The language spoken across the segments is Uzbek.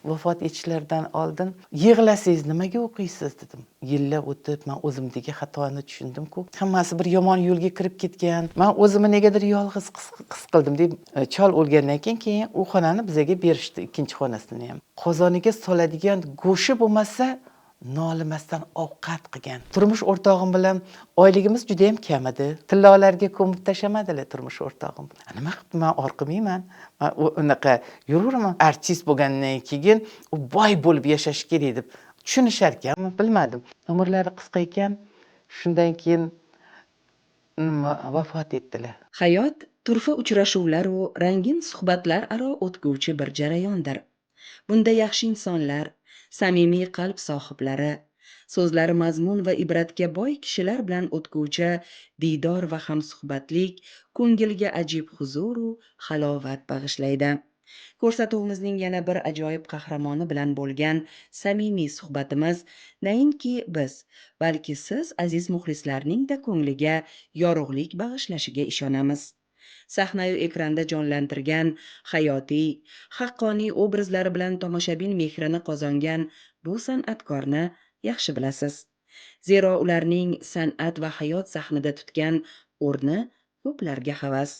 Vafot etishlaridan oldin, "Yig'lasangiz, nimaga o'qiysiz?" dedim. Yillar o'tib man o'zimdagi xatoni tushundimku. Hammasi bir yomon yo'lga kirib ketgan. Man o'zimni negadir yolg'iz his qildim deb. Chol o'lgandan keyin u xonani bizaga berishdi, ikkinchi xonasini ham. Qozoniga soladigan go'shti bo'lmasa, nolimasdan ovqat qilgan. Turmush o'rtog'im bilan oyligimiz juda yam kam edi. Tillolarga ko'mib tashlamadilar turmush o'rtog'im. Nima qilibman, man or qilmayman, man unaqa yuraverman. Artist bo'lgandan keyin u boy bo'lib yashash kerak deb tushunishar ekanmi, bilmadim. Umrlari qisqa ekan, shundan keyin vafot etdilar. Hayot turfa uchrashuvlar-u rangin suhbatlar aro o'tguvchi bir jarayondir. Bunda yaxshi insonlar, samimiy qalb sohiblari, so'zlari mazmun va ibratga boy kishilar bilan o'tguvchi diydor va hamsuhbatlik ko'ngilga ajib huzur-u halovat bag'ishlaydi. Ko'rsatuvimizning yana bir ajoyib qahramoni bilan bo'lgan samimiy suhbatimiz nainki biz, balki siz aziz muxlislarning-da ko'ngliga yorug'lik bag'ishlashiga ishonamiz. Sahnayu ekranda jonlantirgan hayotiy, haqqoniy obrazlari bilan tomoshabin mehrini qozongan bu san'atkorni yaxshi bilasiz. Zero ularning san'at va hayot sahnida tutgan o'rni ko'plarga havas.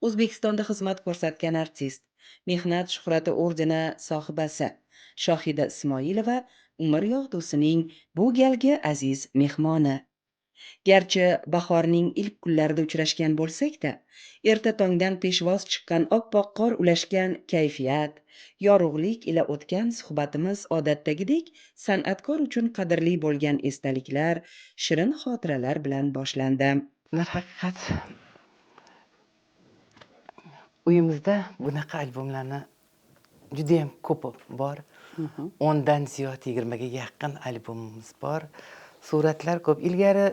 O'zbekistonda xizmat ko'rsatgan artist, Mehnat shuhrati ordeni sohibasi Shohida Ismoilova umr yog'dusining bu galgi aziz mehmoni. Garchi bahorning ilk kunlarida uchrashgan bo'lsak-da, erta tongdan peshvoz chiqqan oppoq qor ulashgan kayfiyat, yorug'lik ila o'tgan suhbatimiz odatdagidek san'atkor uchun qadrli bo'lgan esdaliklar, shirin xotiralar bilan boshlandi. Darhaqiqat, uyimizda bunaqa albomlarni judayam ko'pi bor. 10dan ziyod, 20ga yaqin albomimiz bor. Suratlar ko'p. Ilgari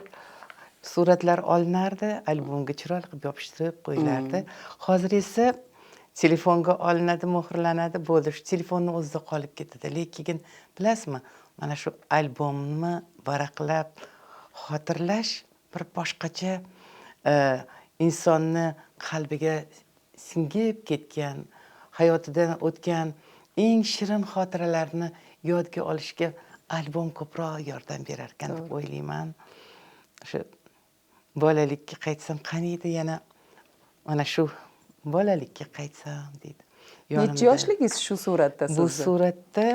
suratlar olinardi, albomga chiroyli qilib yopishtirib qo'yilardi. Hozir esa telefonga olinadi, muhrlanadi, bo'ldi. Shu telefonni o'zida qolib ketadi. Lekin bilasizmi, mana shu albomni varaqlab xotirlash bir boshqacha, insonni qalbiga singib ketgan, hayotidan o'tgan eng shirin xotiralarni yodga olishga albom ko'proq yordam berar ekan deb o'ylayman. O'sha bolalikka qaytsam qaniydi, yana mana shu bolalikka qaytsam deydi. Necha Yonimda yoshligingiz shu suratda Bu sizni? suratda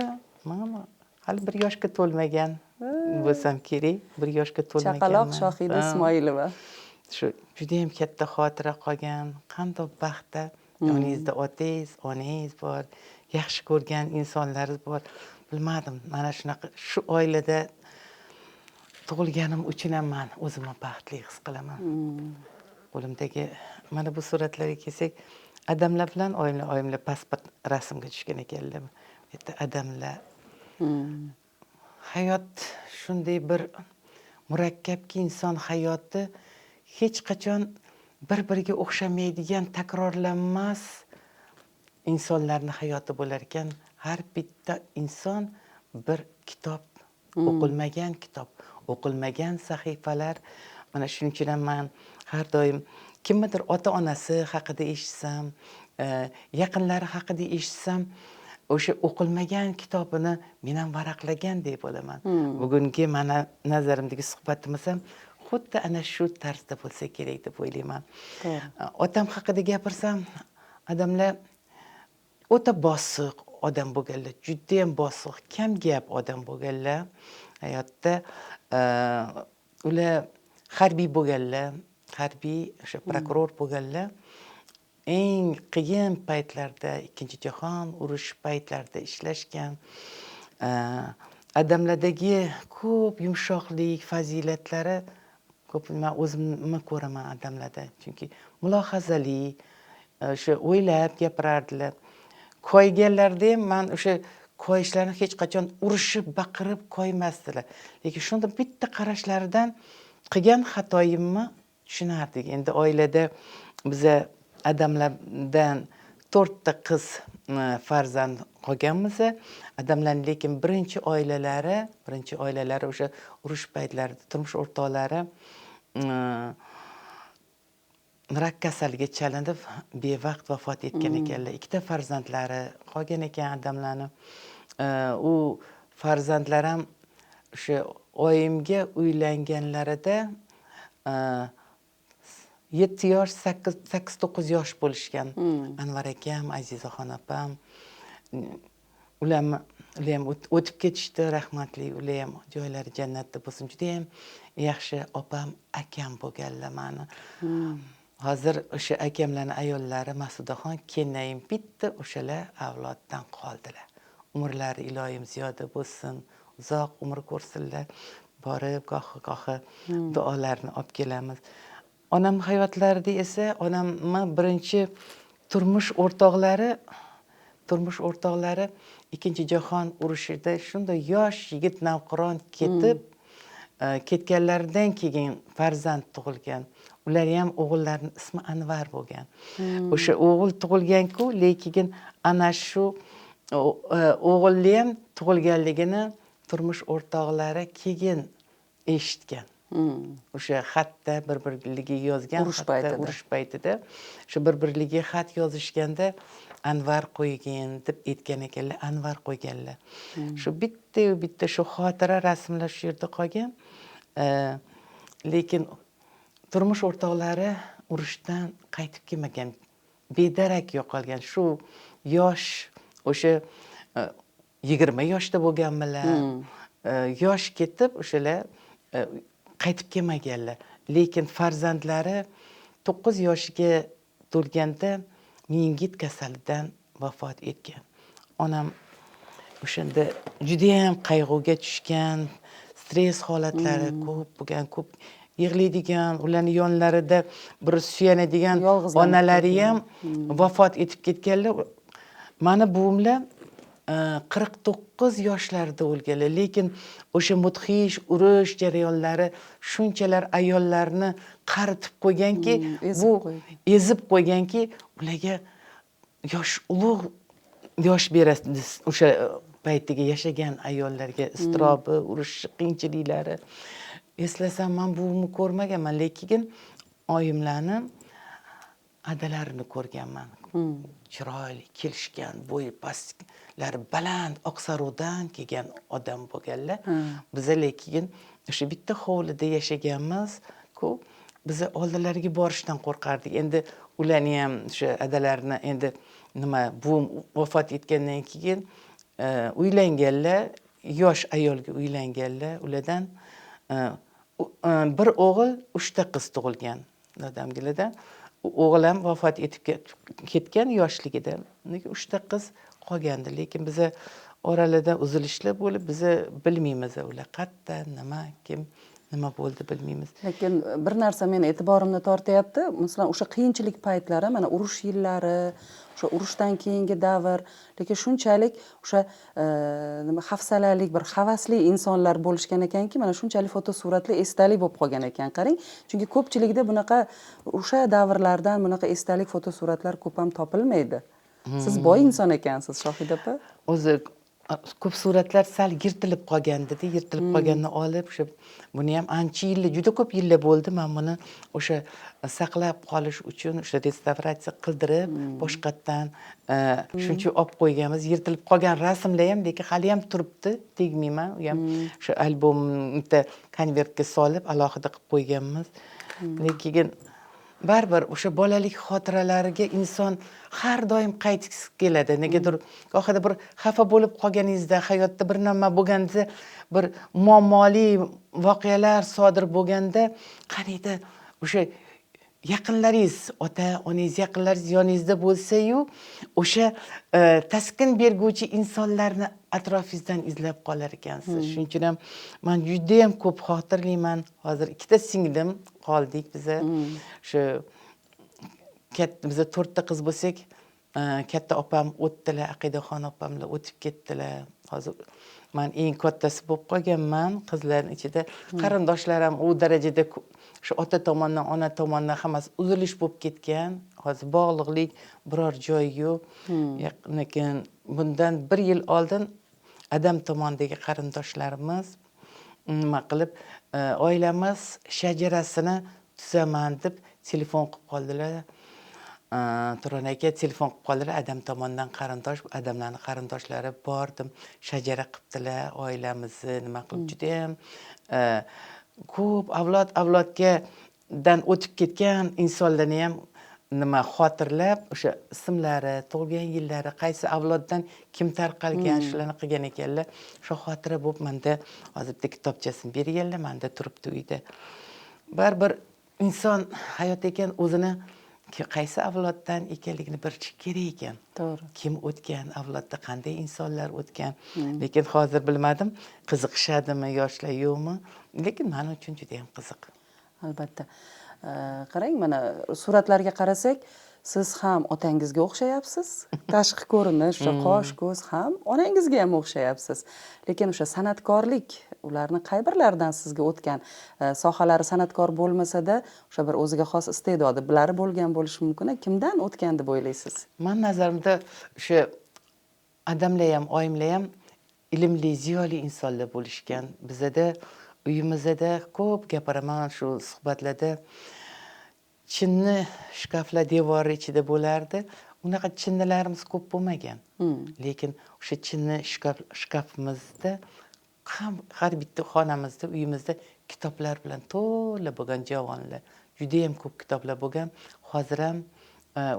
mana hali 1 yoshga to'lmagan bo'lsam kerak, 1 yoshga to'lmaganman. Chaqaloq Shohida Ismoilova. Shu judayam katta xotira qolgan. Qandoq baxtda, yoningizda otangiz, onangiz bor, yaxshi ko'rgan insonlaringiz bor. Bilmadim, mana shunaqa shu oilada tug'ilganim uchun ham man o'zimni baxtli his qilaman. Qo'limdagi mana bu suratlarga kelsak, adamlar bilan oyimlar pasport rasmga tushgan ekanlar. Bu yerda adamlar. Hayot shunday bir murakkabki, inson hayoti hech qachon bir biriga o'xshamaydigan, takrorlanmas insonlarni hayoti bo'lar ekan. Har bitta inson bir kitob, o'qilmagan kitob, o'qilmagan sahifalar. Mana shuning uchun ham man har doim kimnidir ota onasi haqida eshitsam, yaqinlari haqida eshitsam, o'sha o'qilmagan kitobini men ham varaqlagandek bo'laman. Bugungi mana nazarimdagi suhbatimiz ham xuddi ana shu tarzda bo'lsa kerak deb o'ylayman. Otam haqida gapirsam, adamlar o'ta bosiq odam bo'lganlar, judayam bosiq, kam gap odam bo'lganlar hayotda. Ular harbiy bo'lganlar, harbiy o'sha prokuror bo'lganlar. Eng qiyin paytlarda, Ikkinchi jahon urushi paytlarida ishlashgan. Adamlardagi ko'p yumshoqlik fazilatlari ko'p man o'zimni ko'raman adamlarda, chunki mulohazali, o'sha o'ylab gapirardilar. Koyiganlarida ham man o'sha koyishlarini, hech qachon urushib, baqirib koyimasdilar, lekin shunda bitta qarashlaridan qilgan xatoyimni tushunardik. Endi oilada biza adamlardan to'rtta qiz farzand qolganmiz. Adamlarni lekin birinchi oilalari o'sha urush paytlarida turmush o'rtoqlari rak kasaliga chalinib, bevaqt vafot etgan ekanlar. Ikkita farzandlari qolgan ekan adamlarni. U farzandlar ham o'sha oyimga uylanganlarida 7 yosh, 8, 9 yosh bo'lishgan. Anvar akam, Azizaxon opam, ular ham o'tib ketishdi, rahmatli, ular ham joylari jannatda bo'lsin. Judayam yaxshi opam, akam bo'lganlar mani. Hozir o'sha akamlarning ayollari Masudaxon, kelnayim bitta, o'shalar avloddan qoldilar. Umrlari iloyim ziyoda bo'lsin, uzoq umr ko'rsinlar. Borib gohi-gohi duolarni olib kelamiz. Onam hayotlarida esa onamni birinchi turmush o'rtoqlari Ikkinchi jahon urushida shunday yosh yigit navqiron ketib, ketganlaridan keyin farzand tug'ilgan. Ular ham o'g'illarining ismi Anvar bo'lgan. O'sha o'g'il tug'ilgan-ku, lekin ana shu o'g'illi ham tug'ilganligini turmush o'rtoqlari keyin eshitgan. O'sha xatda bir-birligiga yozgan, urush paytida o'sha bir-birligiga xat yozishganda Anvar qo'ygin deb aytgan ekanlar, Anvar qo'yganlar. Shu bitta shu xotira rasmlar shu yerda qolgan. Lekin turmush o'rtoqlari urushdan qaytib kelmagan, bedarak yo'qolgan. Shu yosh, o'sha 20 yoshda bo'lganmilar, yosh ketib o'shalar qaytib kelmaganlar. Lekin farzandlari 9 yoshiga to'lganda meningit kasalidan vafot etgan. Onam o'shanda juda ham qayg'uga tushgan, stress holatlari ko'p bo'lgan, ko'p yig'laydigan, ularning yonlarida bir suyanadigan onalari ham vafot etib ketganlar. Mani buvimlar 49 yoshlarida o'lganlar, lekin o'sha mudhish urush jarayonlari shunchalar ayollarni qaritib qo'yganki, bu ezib qo'yganki, ularga yosh ulug' yosh berasiz o'sha paytdagi yashagan ayollarga iztirobi, urush qiyinchiliklari. Eslasam, men buvimni ko'rmaganman, lekin oyimlarni adalarini ko'rganman. Chiroyli, kelishgan, bo'yi pastlari baland, Oqsarudan kelgan odam bo'lganlar. Biz lekin o'sha bitta hovlida yashaganmiz-ku, biz oldilariga borishdan qo'rqardik. Endi ularni ham o'sha adalarini endi nima, buvim vafot etgandan keyin uylanganlar, yosh ayolga uylanganlar, ulardan bir o'g'il, 3 ta qiz tug'ilgan dadamgilardan. O'g'il ham vafot etib ketgan yoshligida. Lekin 3 ta qiz qolgandi. Lekin biza oralarda uzilishlar bo'lib, biza bilmaymiz ular qayerda, nima, kim, nima bo'ldi bilmaymiz. Lekin bir narsa meni e'tiborimni tortyapti. Masalan, o'sha qiyinchilik paytlari, mana urush yillari, o'sha urushdan keyingi davr, lekin shunchalik o'sha nima hafsalalik, bir havasli insonlar bo'lishgan ekanki, mana shunchalik fotosuratli esdalik bo'lib qolgan ekan. Qarang, chunki ko'pchilikda bunaqa o'sha davrlardan bunaqa esdalik fotosuratlar ko'p ham topilmaydi. Siz boy inson ekansiz, Shohida opa. O'zi ko'p suratlar sal yirtilib qolgandi-da, yirtilib qolganini olib, o'sha buni ham ancha yillar, juda ko'p yillar bo'ldi, men buni o'sha saqlab qolish uchun o'sha restavratsiya qildirib, boshqatdan shuncha olib qo'yganmiz. Yirtilib qolgan rasmlar ham, lekin hali ham turibdi, tegmayman. U ham o'sha albom bitta konvertga solib alohida qilib qo'yganmiz. Lekin baribir o'sha bolalik xotiralariga inson har doim qaytgisi keladi. Negadir gohida bir xafa bo'lib qolganingizda, hayotda bir nima bo'lganda, bir muammoli voqealar sodir bo'lganda, qaniydi o'sha yaqinlaringiz, ota, onangiz, yaqinlaringiz yoningizda bo'lsa-yu, o'sha taskin berguvchi insonlarni atrofingizdan izlab qolar ekansiz. Shuning uchun ham men juda ham ko'p xotirlayman. Hozir ikkita singlim qoldik biza. Shu biza 4 ta qiz bo'lsak, katta opam o'tdilar, Aqidaxon opamlar o'tib ketdilar. Hozir men eng kattasi bo'lib qolganman qizlarning ichida. Qarindoshlar ham u darajada shu ota tomondan, ona tomondan hammasi uzilish bo'lib ketgan. Hozir bog'liqlik biror joyi yo'q. Lekin bundan 1 yil oldin adam tomondagi qarindoshlarimiz nima qilib, oilamiz shajarasini tuzaman deb telefon qilib qoldilar. Turon aka telefon qilib qoldilar, adam tomondan qarindosh, adamlarni qarindoshlari, bordim, shajara qilibdilar oilamizni, nima qilib, judayam ko'p avlod avlodgadan o'tib ketgan insonlarni ham nima xotirlab, o'sha ismlari, tug'ilgan yillari, qaysi avloddan kim tarqalgan, shularni qilgan ekanlar. O'sha xotira bo'lib manda hozir bitta kitobchasini berganlar, manda turibdi uyda. Baribir inson hayot ekan, o'zini qaysi avloddan ekanligini bilishi kerak ekan. To'g'ri. Kim o'tgan avlodda, qanday insonlar o'tgan. Lekin hozir bilmadim, qiziqishadimi yoshlar, yo'qmi, lekin man uchun juda yam qiziq. Albatta. Qarang, mana suratlarga qarasak, siz ham otangizga o'xshayapsiz, tashqi ko'rinish, o'sha qosh ko'z ham onangizga ham o'xshayapsiz, lekin o'sha san'atkorlik ularni qay birlaridan sizga o'tgan? Sohalari san'atkor bo'lmasada, o'sha bir o'ziga xos iste'dodi bilari bo'lgan bo'lishi mumkin. Kimdan o'tgan deb o'ylaysiz? Man nazarimda, o'sha adamlar ham, oyimlar ham ilmli, ziyoli insonlar bo'lishgan. Bizada, uyimizda ko'p gapiraman shu suhbatlarda, chinni shkaflar devori ichida bo'lardi. Unaqa chinnilarimiz ko'p bo'lmagan, lekin o'sha chinni shkafimizda ham, har bitta xonamizda, uyimizda kitoblar bilan to'la bo'lgan javonlar, judayam ko'p kitoblar bo'lgan. Hozir ham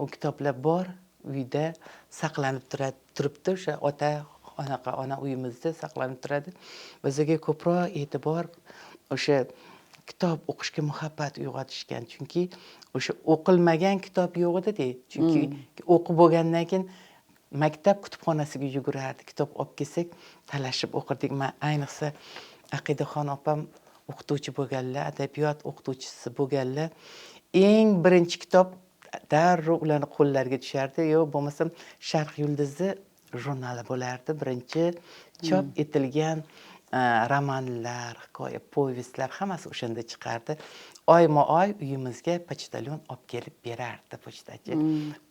u kitoblar bor, uyda saqlanib turadi, turibdi, o'sha ota anaqa ona uyimizda saqlanib turadi. Bizga ko'proq e'tibor o'sha kitob o'qishga muhabbat uyg'otishgan, chunki o'sha o'qilmagan kitob yo'q edi, chunki o'qib bo'lgandan keyin maktab kutubxonasiga yugurardi, kitob olib kelsak, talashib o'qirdik. Man ayniqsa Aqidaxon opam o'qituvchi bo'lganlar, adabiyot o'qituvchisi bo'lganlar, eng birinchi kitob darrov ularni qo'llariga tushardi, yo bo'lmasam "Sharq yulduzi" jurnali bo'lardi. Birinchi chop etilgan romanlar, hikoya, povestlar hammasi o'shanda chiqardi. Oyma oy uyimizga pochtalon olib kelib berardi, pochtachi.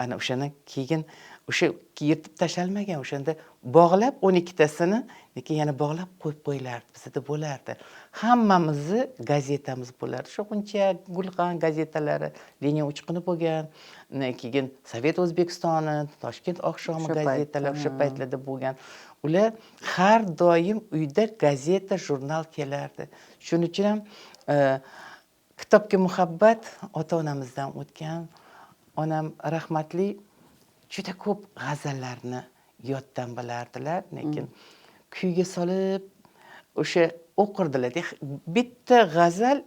Ana o'shani keyin o'sha yirtib tashlanmagan, o'shanda bog'lab 12tasini, lekin yana bog'lab qo'yib qo'yilardi, bizada bo'lardi. Hammamizni gazetamiz bo'lardi, shu G'uncha, Gulxan gazetalari, "Lenin uchquni" bo'lgan, keyin "Sovet O'zbekistoni", "Toshkent oqshomi" O'sha paytda, gazetalar o'sha paytlarda bo'lgan. Ular har doim uyda gazeta, jurnal kelardi. Shuning uchun ham kitobga muhabbat ota onamizdan o'tgan. Onam rahmatli juda ko'p g'azallarni yoddan bilardilar, lekin kuyga solib o'sha o'qirdilar. Bitta g'azal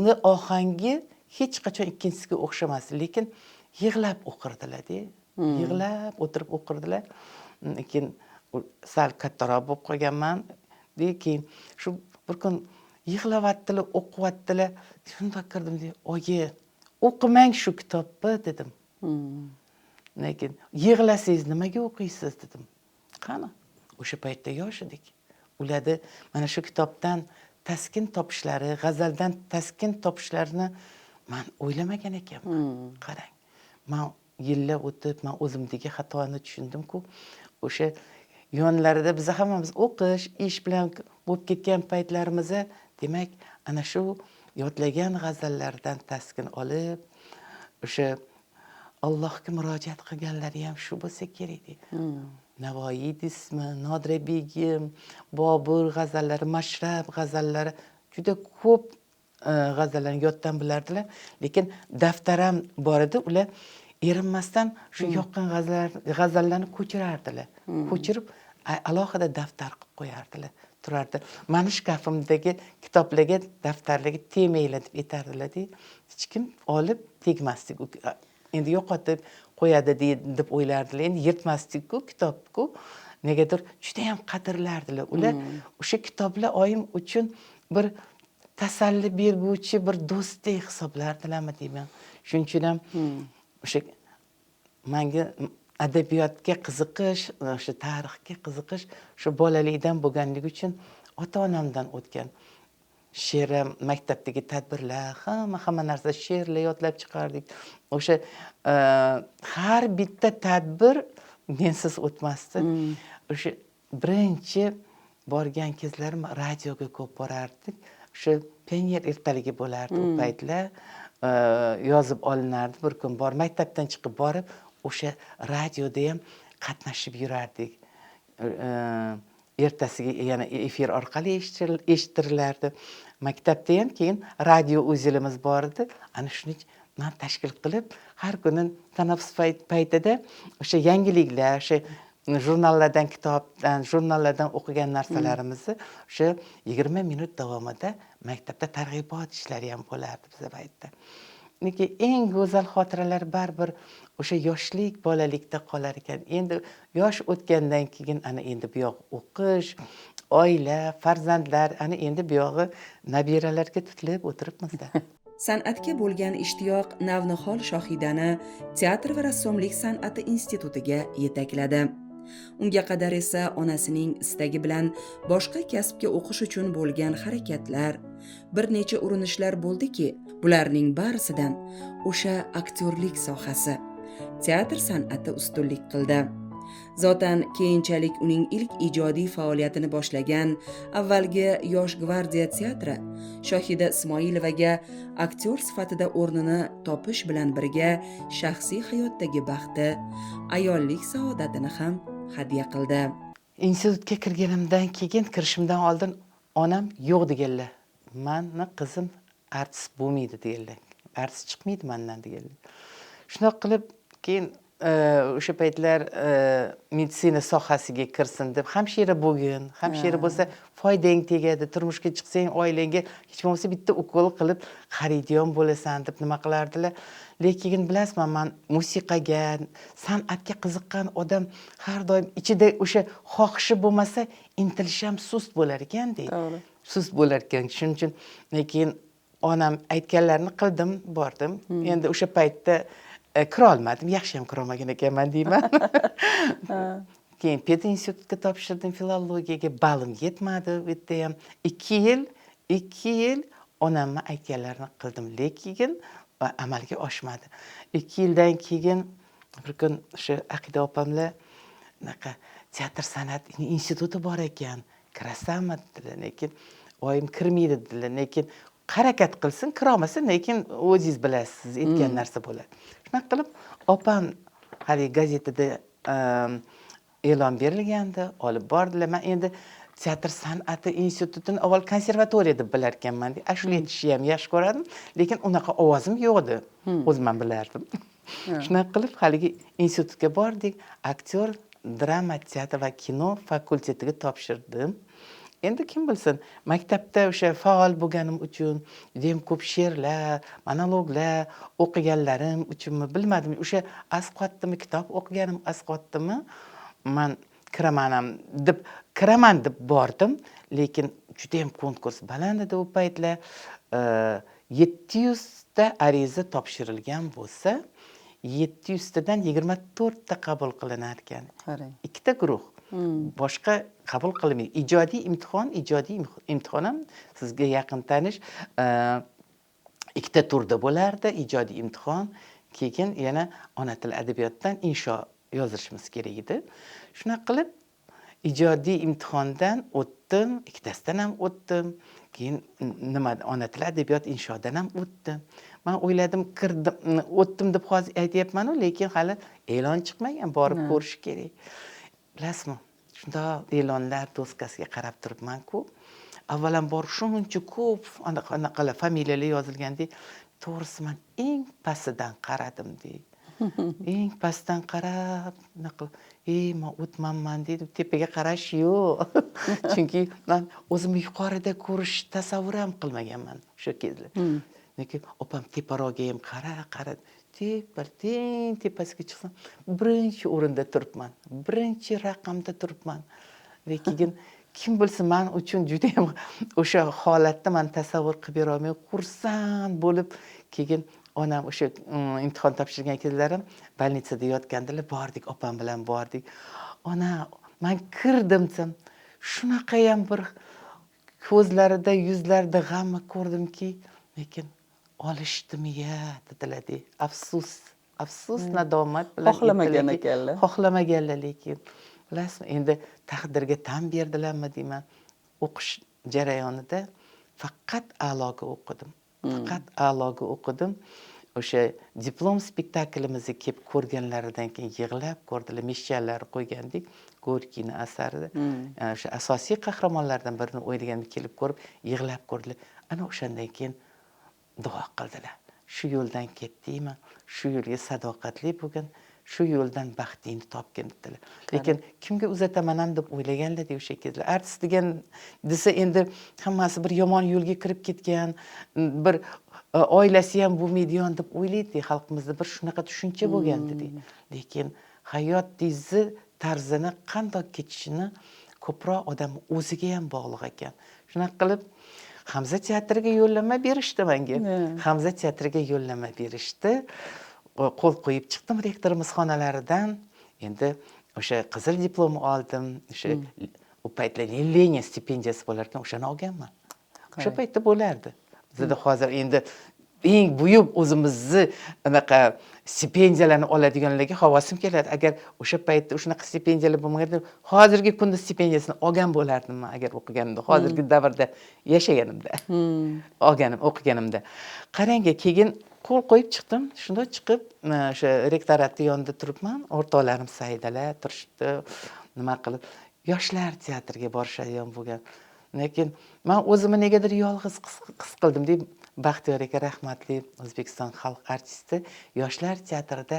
uni ohangi hech qachon ikkinchisiga o'xshamasdi, lekin yig'lab o'qirdilar, yig'lab o'tirib o'qirdilar. Keyin sal kattaroq bo'lib qolganman, keyin shu bir kun yig'layaptilar, o'qiyaptilar, shundoq kirdim, "Oyi, o'qimang shu kitobni", dedim. Lekin "Yig'lasangiz nimaga o'qiysiz?" dedim. Qani, o'sha paytda yosh edik, ularni mana shu kitobdan taskin topishlari, g'azaldan taskin topishlarini man o'ylamagan ekanman. Qarang, man yillar o'tib man o'zimdagi xatoni tushundimku. O'sha yonlarida biza hammamiz o'qish, ish bilan bo'lib ketgan paytlarimizda, demak, ana shu yodlagan g'azallardan taskin olib, o'sha Allohga murojaat qilganlari ham shu bo'lsa kerak deydi. Navoiy deysizmi, Nodira Begim, Bobur g'azallari, Mashrab g'azallari, juda ko'p g'azallarni yoddan bilardilar. Lekin daftar ham bor edi, ular erinmasdan shu yoqqan g'azallarni ko'chirardilar. Ko'chirib alohida daftar qilib qo'yardilar, turardi. Mani shkafimdagi kitoblarga, daftarlarga tegmanglar deb aytardilar. Hech kim olib tegmasdik. Endi yo'qotib qo'yadi deb o'ylardilar. Endi yirtmasdik-ku, kitobku. Negadir judayam qadrlardilar. Ular o'sha kitoblar oyim uchun bir tasalli berguvchi bir do'stdek hisoblardilarmi deyman. Shuning uchun ham o'sha manga adabiyotga qiziqish, o'sha tarixga qiziqish shu bolalikdan bo'lganligi uchun ota onamdan o'tgan. She'r ham, maktabdagi tadbirlar, hamma hamma narsa, she'rlar yodlab chiqardik. O'sha har bitta tadbir mensiz o'tmasdi. O'sha birinchi borgan kezlarim radioga ko'p borardik. O'sha pioner ertaligi bo'lardi u paytlar. Yozib olinardi. Bir kun bor maktabdan chiqib borib o'sha radioda ham qatnashib yurardik. Ertasiga yana efir orqali eshittirilardi. Maktabda ham keyin radio uzelimiz bor edi. Ana shuni man tashkil qilib, har kuni tanaffus paytida o'sha yangiliklar, o'sha jurnallardan, kitobdan, jurnallardan o'qigan narsalarimizni o'sha 20 minut davomida maktabda targ'ibot ishlari ham bo'lardi biza paytda. Lekin eng go'zal xotiralar baribir o'sha yoshlik, bolalikda qolar ekan. Endi yosh o'tgandan keyin ana endi bu yoq o'qish, oila, farzandlar, ana endi bu yog'i nabiralarga tutilib o'tiribmizda. San'atga bo'lgan ishtiyoq navnihol Shohidani Teatr va rassomlik san'ati institutiga yetakladi. Unga qadar esa onasining istagi bilan boshqa kasbga o'qish uchun bo'lgan harakatlar, bir necha urinishlar bo'ldiki, bularning barisidan o'sha aktyorlik sohasi, teatr san'ati ustunlik qildi. Zotan keyinchalik uning ilk ijodiy faoliyatini boshlagan avvalgi Yosh gvardiya teatri Shohida Ismoilovaga aktyor sifatida o'rnini topish bilan birga shaxsiy hayotdagi baxti, ayollik saodatini ham hadya qildi. Institutga kirganimdan keyin, kirishimdan oldin onam yo'q deganlar, mani qizim artist bo'lmaydi deganlar, artist chiqmaydi mandan deganlar. Shunaqa qilib keyin o'sha paytlar meditsina sohasiga kirsin deb, hamshira bo'lgin, hamshira bo'lsa foydang tegadi, turmushga chiqsang oilangga hech bo'lmasa bitta ukol qilib qaraydigan bo'lasan deb nima qilardilar. Lekin bilasizmi, man musiqaga, san'atga qiziqqan odam har doim ichida o'sha xohishi bo'lmasa, intilishi ham sust bo'lar ekanda. Sust bo'lar ekan. Shuning uchun keyin onam aytganlarini qildim, bordim. Endi o'sha paytda kirolmadim, yaxshi ham kirolmagan ekanman deyman. Keyin pedinstitutga topshirdim, filologiyaga, ballim yetmadi u yerda ham. 2 yil, 2 yil onamni aytganlarini qildim, lekin amalga oshmadi. 2 yildan keyin bir kun o'sha Aqida opamlar anaqa teatr san'at instituti bor ekan, kirasanmi dedilar. Lekin oyim kirmaydi dedilar, lekin harakat qilsin, kirolmasa, lekin o'zingiz bilasiz, siz aytgan narsa bo'ladi. Shunaqa qilib opam haligi gazetada e'lon berilgandi, olib bordilar. Man endi teatr san'ati institutini avval konservatoriya deb bilar ekanman. Ashula aytishni ham yaxshi ko'rardim, lekin unaqa ovozim yo'q edi, o'zim ham bilardim. Shunaqa qilib haligi institutga bordik, aktyor, drama teatr va kino fakultetiga topshirdim. Endi kim bilsin, maktabda o'sha faol bo'lganim uchun, judayam ko'p she'rlar, monologlar o'qiganlarim uchunmi, bilmadim, o'sha asqotdimi, kitob o'qiganim asqotdimi, man kiraman ham deb, kiraman deb bordim. Lekin judayam konkurs baland edi u paytlar. 700 ta ariza topshirilgan bo'lsa, 700 tadan 24 ta qabul qilinar ekan. Qarang. Ikkita guruh, boshqa qabul qilinmaydi. Ijodiy imtihon, ijodiy imtihon ham sizga yaqin tanish, ikkita turda bo'lardi ijodiy imtihon. Keyin yana ona tili adabiyotdan insho yozishimiz kerak edi. Shunaqa qilib ijodiy imtihondan o'tdim, ikkitasidan ham o'tdim. Keyin nima, ona tili adabiyot inshodan ham o'tdim. Man o'yladim, kirdim, o'tdim deb hozir aytyapmanu, lekin hali e'lon chiqmagan, borib ko'rish kerak. Bilasizmi, shundoq e'lonlar doskasiga qarab turibmanku, avvalambor shuncha ko'p anaqa anaqalar, familiyalar yozilgandek. To'g'risi, man eng pastidan qaradim dey, eng pastdan qarab anaqa, ey, man o'tmanman deydi. Tepaga qarash yo'q, chunki man o'zimni yuqorida ko'rish tasavvur ham qilmaganman o'sha kezda. Lekin opam teparoqga ham qara, qara, tepa, teng tepasiga chiqsam, birinchi o'rinda turibman, birinchi raqamda turibman. Va keyin kim bilsin, man uchun judayam o'sha holatda man tasavvur qilib berolmay, xursand bo'lib, keyin onam o'sha imtihon topshirgan kezlarim больница da yotgandilar. Bordik, opam bilan bordik. Ona, man kirdim desam, shunaqayam bir ko'zlarida, yuzlarida g'amni ko'rdimki, lekin olishdimi ya dedilar. Afsus, afsus, nadomat bilan Xohlamagan aytdilarki, ekanlar. Xohlamaganlar, lekin bilasizmi, endi taqdirga tan berdilarmi deyman. O'qish jarayonida faqat a'loga o'qidim. Faqat a'loga o'qidim. O'sha diplom spektaklimizni kelib ko'rganlaridan keyin yig'lab ko'rdilar. Meshchanlar qo'ygandik, Gorkiyni asarida. O'sha asosiy qahramonlardan birini o'ynaganimni kelib ko'rib, yig'lab ko'rdilar. Ana o'shandan keyin duo qildilar. Shu yo'ldan ketdingmi, shu yo'lga sadoqatli bo'lgin, shu yo'ldan baxtingni topgin dedilar. Lekin kimga uzataman ham deb o'ylaganlar o'sha kezlar. Artist degan desa endi hammasi bir yomon yo'lga kirib ketgan, bir oilasi ham bo'lmaydigan deb o'ylaydi xalqimizda, bir shunaqa tushuncha bo'lgandi. Lekin hayot tezi tarzini qandoq kechishini ko'proq odam o'ziga ham bog'liq ekan. Shunaqa qilib Hamza teatriga yo'llanma berishdi menga. Hamza teatriga yo'llanma berishdi. Qo'l qo'yib chiqdim rektorimiz xonalaridan. Endi o'sha qizil diplom oldim. O'sha u paytlar Lenin stipendiyasi bo'lar ekan, o'shani olganman. O'sha paytda bo'lardi. Bizda hozir endi eng buyuk o'zimizni anaqa stipendiyalarni oladiganlarga havasim keladi. Agar o'sha paytda shunaqa stipendiyalar bo'lmaganda, hozirgi kunda stipendiyasini olgan bo'lardim man, agar o'qiganimda, hozirgi davrda yashaganimda. Olganim, o'qiganimda. Qarang, keyin qo'l qo'yib chiqdim. Shunda chiqib, o'sha rektoratni yonida turibman. O'rtoqlarim Saidalar turishibdi, nima qilib yoshlar teatriga borishadigan bo'lgan. Lekin men o'zimni negadir yolg'iz his qildim deb Baxtiyor aka rahmatli O'zbekiston xalq artisti yoshlar teatrida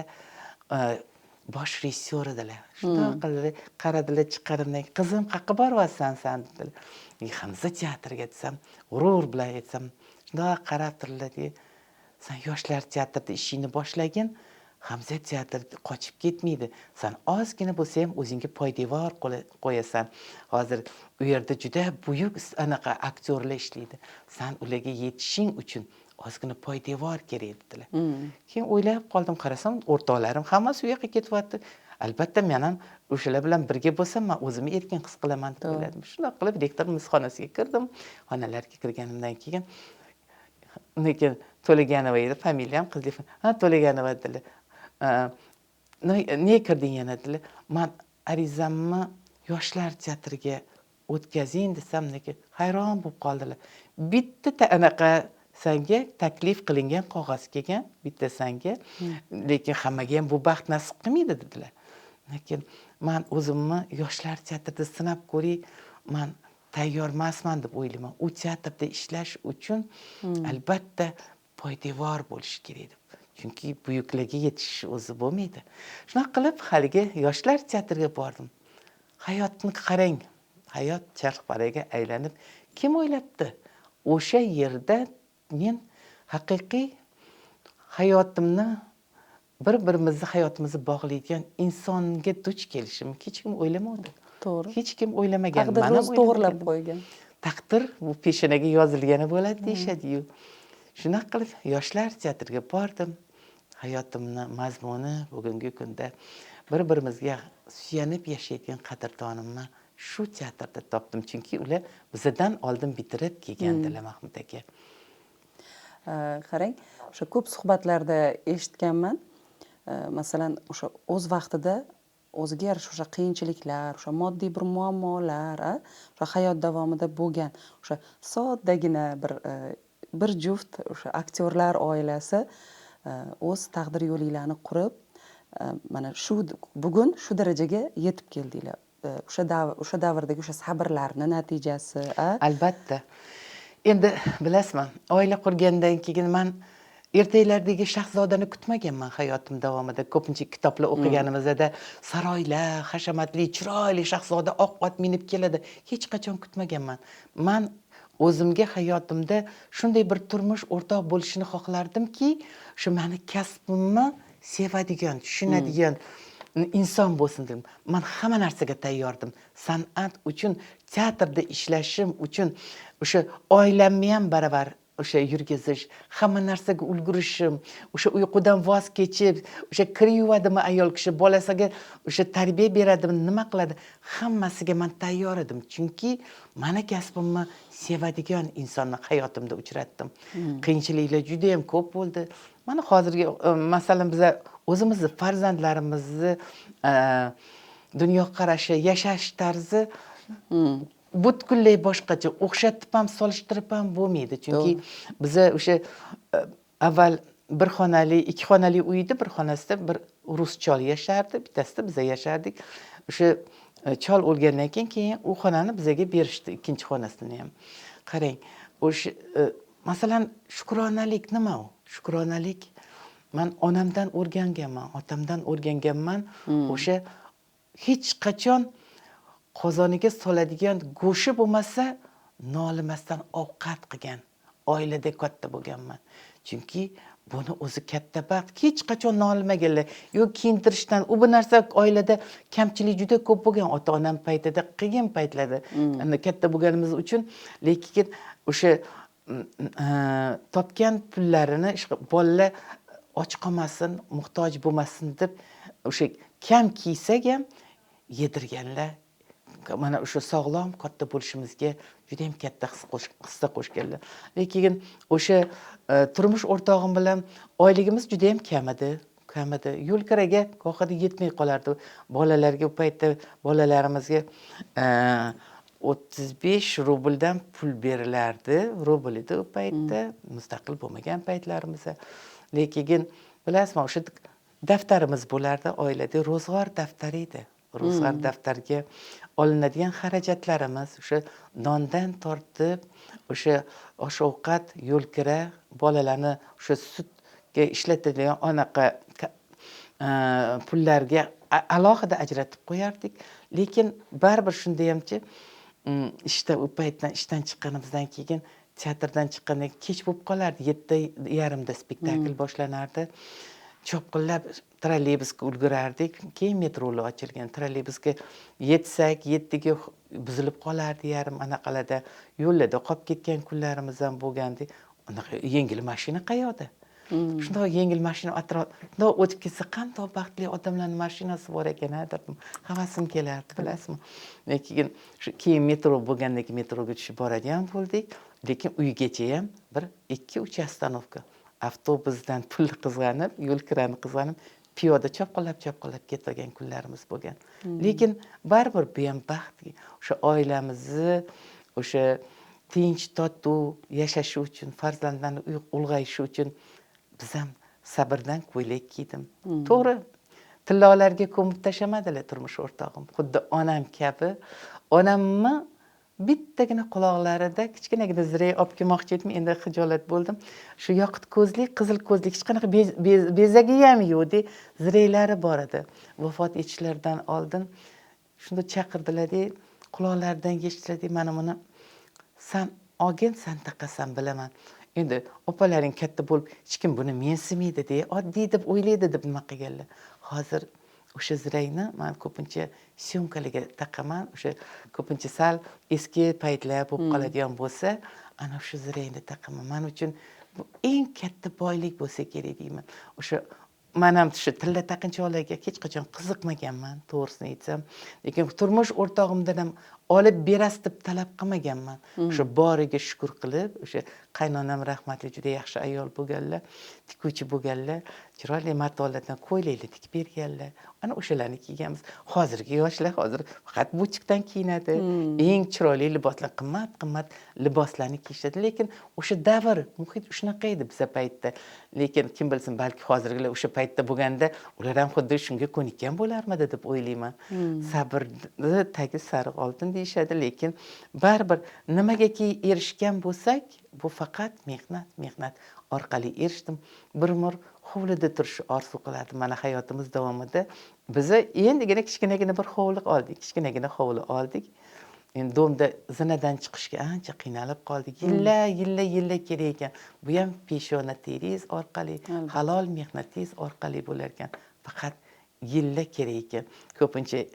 bosh rejissyor edilar. Shundoq qildilar, qaradilar chiqqanimdan keyin, qizim, qayerga boryapsan san dedilar. Hamza teatriga desam, g'urur bilan aytsam, shundoq qarab turdilar, sen yoshlar teatrida ishingni boshlagin, Hamza teatr qochib ketmaydi. Sen ozgina bo'lsa ham o'zingga poydevor qo'yasan. Hozir u yerda juda buyuk anaqa aktyorlar ishlaydi. Sen ularga yetishing uchun ozgina poydevor kerak dedilar. Keyin o'ylab qoldim, qarasam o'rtoqlarim hammasi u yoqqa ketyapti. Albatta men ham o'shalar bilan birga bo'lsam, men o'zimni erkin his qilaman deb o'yladim. Shundoq qilib rektorimiz xonasiga kirdim. Xonalarga kirganimdan keyin lekin To'laganova edi familiyam, qizli. Ha, To'laganova dedilar. Ne kirding yana dedilar. Man arizamni yoshlar teatriga o'tkazing desam, lekin hayron bo'lib qoldilar. Bitta anaqa sanga taklif qilingan qog'oz kelgan, bitta sanga, lekin hammaga ham bu baxt nasib qilmaydi dedilar. Lekin man o'zimni yoshlar teatrida sinab ko'ray, man tayyor emasman deb o'ylayman. U teatrda ishlash uchun albatta poydevor bo'lish kerak deb. Chunki buyuklarga yetishish o'zi bo'lmaydi. Shunaqa qilib haligi yoshlar teatriga bordim. Hayotni qarang, hayot charxpalakka aylanib, kim o'ylabdi? O'sha yerda men haqiqiy hayotimni, bir-birimizni hayotimizni bog'laydigan insonga duch kelishimni hech kim o'ylamadi. Hech kim o'ylamagan. Taqdir Man ham o'zi to'g'irlab o'ylamagandim. qo'ygan. Taqdir bu peshonaga yozilgani bo'ladi deyishadi-yu. Shunaqa qilib yoshlar teatriga bordim. Hayotimni mazmuni bugungi kunda bir-birimizga suyanib yashaydigan qadrdonimni shu teatrda topdim. Chunki ular bizdan oldin bitirib kelgandilar, Mahmud aka. Qarang, o'sha ko'p suhbatlarda eshitganman. Masalan, o'sha o'z vaqtida o'ziga yarasha o'sha qiyinchiliklar, o'sha moddiy bir muammolar, o'sha hayot davomida bo'lgan, o'sha soddagina bir juft o'sha aktyorlar oilasi o'z taqdir yo'linglarni qurib, mana shu bugun shu darajaga yetib keldinglar. O'sha davrdagi o'sha sabrlarni natijasi, a? Albatta. Endi bilasizmi, oila qurgandan keyin man ertaklardagi shahzodani kutmaganman hayotim davomida. Ko'pincha kitoblar o'qiganimizda saroylar, hashamatli, chiroyli shahzoda oq ot minib keladi. Hech qachon kutmaganman. Man o'zimga hayotimda shunday bir turmush o'rtoq bo'lishini xohlardimki, shu meni kasbimni sevadigan, tushunadigan inson bo'lsin dedim. Man hamma narsaga tayyordim. San'at uchun, teatrda ishlashim uchun o'sha oilamni ham baravar o'sha yurgizish, hamma narsaga ulgurishim, o'sha uyqudan voz kechib, o'sha kir yuvadimi ayol kishi, bolasiga o'sha tarbiya beradimi, nima qiladi, hammasiga man tayyor edim. Chunki mani kasbimni sevadigan insonni hayotimda uchratdim. Qiyinchiliklar juda ham ko'p bo'ldi. Mana hozirgi, masalan, biza o'zimizni farzandlarimizni dunyoqarashi, yashash tarzi Butküllay boshqacha, o'xshatib ham, solishtirib ham bo'lmaydi, chunki biza o'sha avval bir xonali, ikki xonali uy edi. Bir xonasida bir rus chol yashardi, bittasida biza yashardik. O'sha chol o'lgandan keyin u xonani bizaga berishdi, ikkinchi xonasini ham. Qarang, o'sha masalan, shukronalik nima u? Shukronalik man onamdan o'rganganman, otamdan o'rganganman. O'sha hech qachon qozoniga soladigan go'shti bo'lmasa, nolimasdan ovqat qilgan oilada katta bo'lganman, chunki buni o'zi katta baxt. Hech qachon nolimaganlar yo kiyintirishdan, u bu narsa. Oilada kamchilik juda ko'p bo'lgan ota onam paytida, qiyin paytlarda ana katta bo'lganimiz uchun. Lekin o'sha topgan pullarini bolalar och qolmasin, muhtoj bo'lmasin deb, o'sha kam kiysak ham yedirganlar. Mana o'sha sog'lom katta bo'lishimizga judayam katta hissa qo'shganlar. Lekin o'sha turmush o'rtog'im bilan oyligimiz judayam kam edi, kam edi. Yo'l kiraga gohida yetmay qolardi. Bolalarga u paytda, bolalarimizga 35 rubldan pul berilardi. Rubl edi u paytda, mustaqil bo'lmagan paytlarimizda. Lekin bilasizmi, o'sha daftarimiz bo'lardi oilada, ro'zg'or daftari edi. Ro'zg'or daftarga olinadigan xarajatlarimiz, o'sha nondan tortib, o'sha osh ovqat, yo'l kira, bolalarni o'sha sutga ishlatiladigan anaqa pullarga alohida ajratib qo'yardik. Lekin baribir shundayamchi, ishda u paytdan, ishdan chiqqanimizdan keyin, teatrdan chiqqandan keyin kech bo'lib qolardi. 7:30da spektakl boshlanardi. Chopqillab trolleybusga ulgurardik. Keyin metrolar ochilgan. Trolleybusga yetsak yettiga, buzilib qolardi yarim anaqalarda, yo'llarda qolib ketgan kunlarimiz ham bo'lgandi. Unaqa yengil mashina qayoqda? Shundoq yengil mashina atrof bundoq o'tib ketsa, qandoq baxtli odamlarni mashinasi bor ekan a derdim, havasim kelardi, bilasizmi. Keyin shu keyin metro bo'lgandan keyin metroga tushib boradigan bo'ldik. Lekin uygacha ham bir ikki uch остановка. Avtobusdan pulni qizg'anib, yo'l kirani qizg'anib, piyoda chopqillab chopqillab ketgan kunlarimiz bo'lgan. Lekin baribir bu ham baxt. O'sha oilamizni o'sha tinch totuv yashashi uchun, farzandlarni ulg'ayishi uchun biz ham sabrdan ko'ylak kiydim. To'g'ri, tillolarga ko'mib tashlamadilar turmush o'rtog'im. Xuddi onam kabi, onamni bittagina quloqlarida kichkinagina zirak olib kelmoqchi edim, endi xijolat bo'ldim. Shu yoqut ko'zli, qizil ko'zli, hech qanaqa bezagi ham yo'qda, ziraklari bor edi. Vafot etishlaridan oldin shunda chaqirdilarda, quloqlaridan yechdilarda, "Mana buni san olgin, san taqasan, bilaman, endi opalaring katta bo'lib hech kim buni mensimaydi de, oddiy deb o'ylaydi", deb nima qilganlar. Hozir o'sha zirakni man ko'pincha съёмка larga taqaman. O'sha ko'pincha sal eski paytlar bo'lib qoladigan bo'lsa, ana o'sha zirakni taqaman. Man uchun bu eng katta boylik bo'lsa kerak deyman. O'sha man ham shu tilla taqinchoqlarga hech qachon qiziqmaganman, to'g'risini aytsam. Lekin turmush o'rtog'imdan ham olib berasiz deb talab qilmaganman. O'sha boriga shukur qilib, o'sha qaynonam rahmatli juda yaxshi ayol bo'lganlar, tikuvchi bo'lganlar, chiroyli matolardan ko'ylaklar tikib berganlar. Ana o'shalarni kiyganmiz. Hozirgi yoshlar hozir faqat butikdan kiyinadi, eng chiroyli liboslar, qimmat qimmat liboslarni kiyishadi. Lekin o'sha davr, muhit shunaqa edi biza paytda. Lekin kim bilsin, balki hozirgilar o'sha paytda bo'lganda ular ham xuddi shunga ko'nikkan bo'larmidi deb o'ylayman. Sabrni tagi sariq oltin deyishadi, lekin baribir nimagaki erishgan bo'lsak, bu faqat mehnat, mehnat orqali erishdim. Bir umr hovlida turishni orzu qilardim. Mana hayotimiz davomida biza endigina kichkinagina bir hovli oldik, kichkinagina hovli oldik. Endi дом da zinadan chiqishga ancha qiynalib qoldik. Yillar, yillar, yillar kerak ekan. Bu ham peshona teringiz orqali, halol mehnatingiz orqali bo'lar ekan. Faqat yillar kerak ekan. Ko'pincha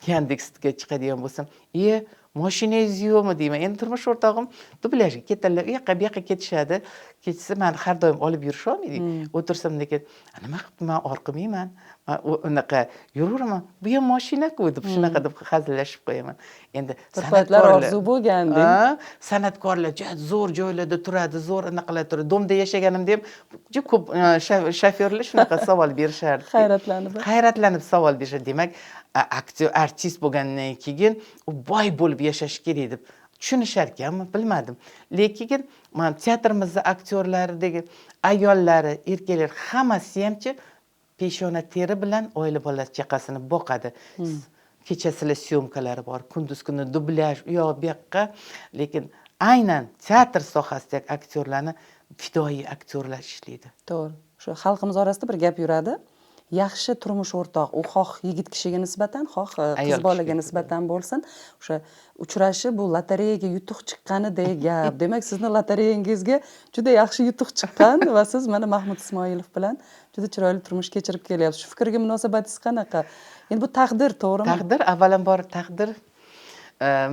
Yandexga chiqadigan bo'lsam, "Iye, moshinangiz yo'qmi?" deyman. Endi turmush o'rtog'im dublyajga ketadilar, u yoqqa bu yoqqa ketishadi. Ketishsa, mani har doim olib yurisholmaydi. O'tirsam lekin, "Nima qilibman, man orqimayman, man unaqa yuraveraman, bu ham moshina-ku", deb shunaqa deb hazillashib qo'yaman. Endi Bir paytlar san'atkorlar orzu bo'lgan deng. Ha, san'atkorlar juda zo'r joylarda turadi, zo'r anaqalar turadi. Дом da yashaganimda ham juda ko'p shofyorlar shunaqa savol berishardi. Hayratlanib. Hayratlanib savol berishadi. Demak, Aktyor, artist bo'lgandan keyin u boy bo'lib yashash kerak deb tushunisharkanmi, bilmadim. Lekin mana teatrimizni aktyorlaridagi ayollari, erkaklar, hammasi hamchi peshona teri bilan oila, bola chaqasini boqadi. Kechasida съёмка lari bor, kunduz kuni dublyaj, u yoq bu yoqqa. Lekin aynan teatr sohasidagi aktyorlarni, fidoyi aktyorlar ishlaydi. To'g'ri, shu xalqimiz orasida bir gap yuradi: yaxshi turmush o'rtoq, u xoh yigit kishiga nisbatan, xoh ayol qiz bolaga kishiga nisbatan bo'lsin, o'sha uchrashish bu lotereyaga yutuq chiqqanidek gap. Demak, sizni lotereyangizga juda yaxshi yutuq chiqqan va siz mana Mahmud Ismoilov bilan juda chiroyli turmush kechirib kelyapsiz. Shu fikrga munosabatingiz qanaqa? Endi bu taqdir, to'g'rimi? Taqdir, avvalambor taqdir.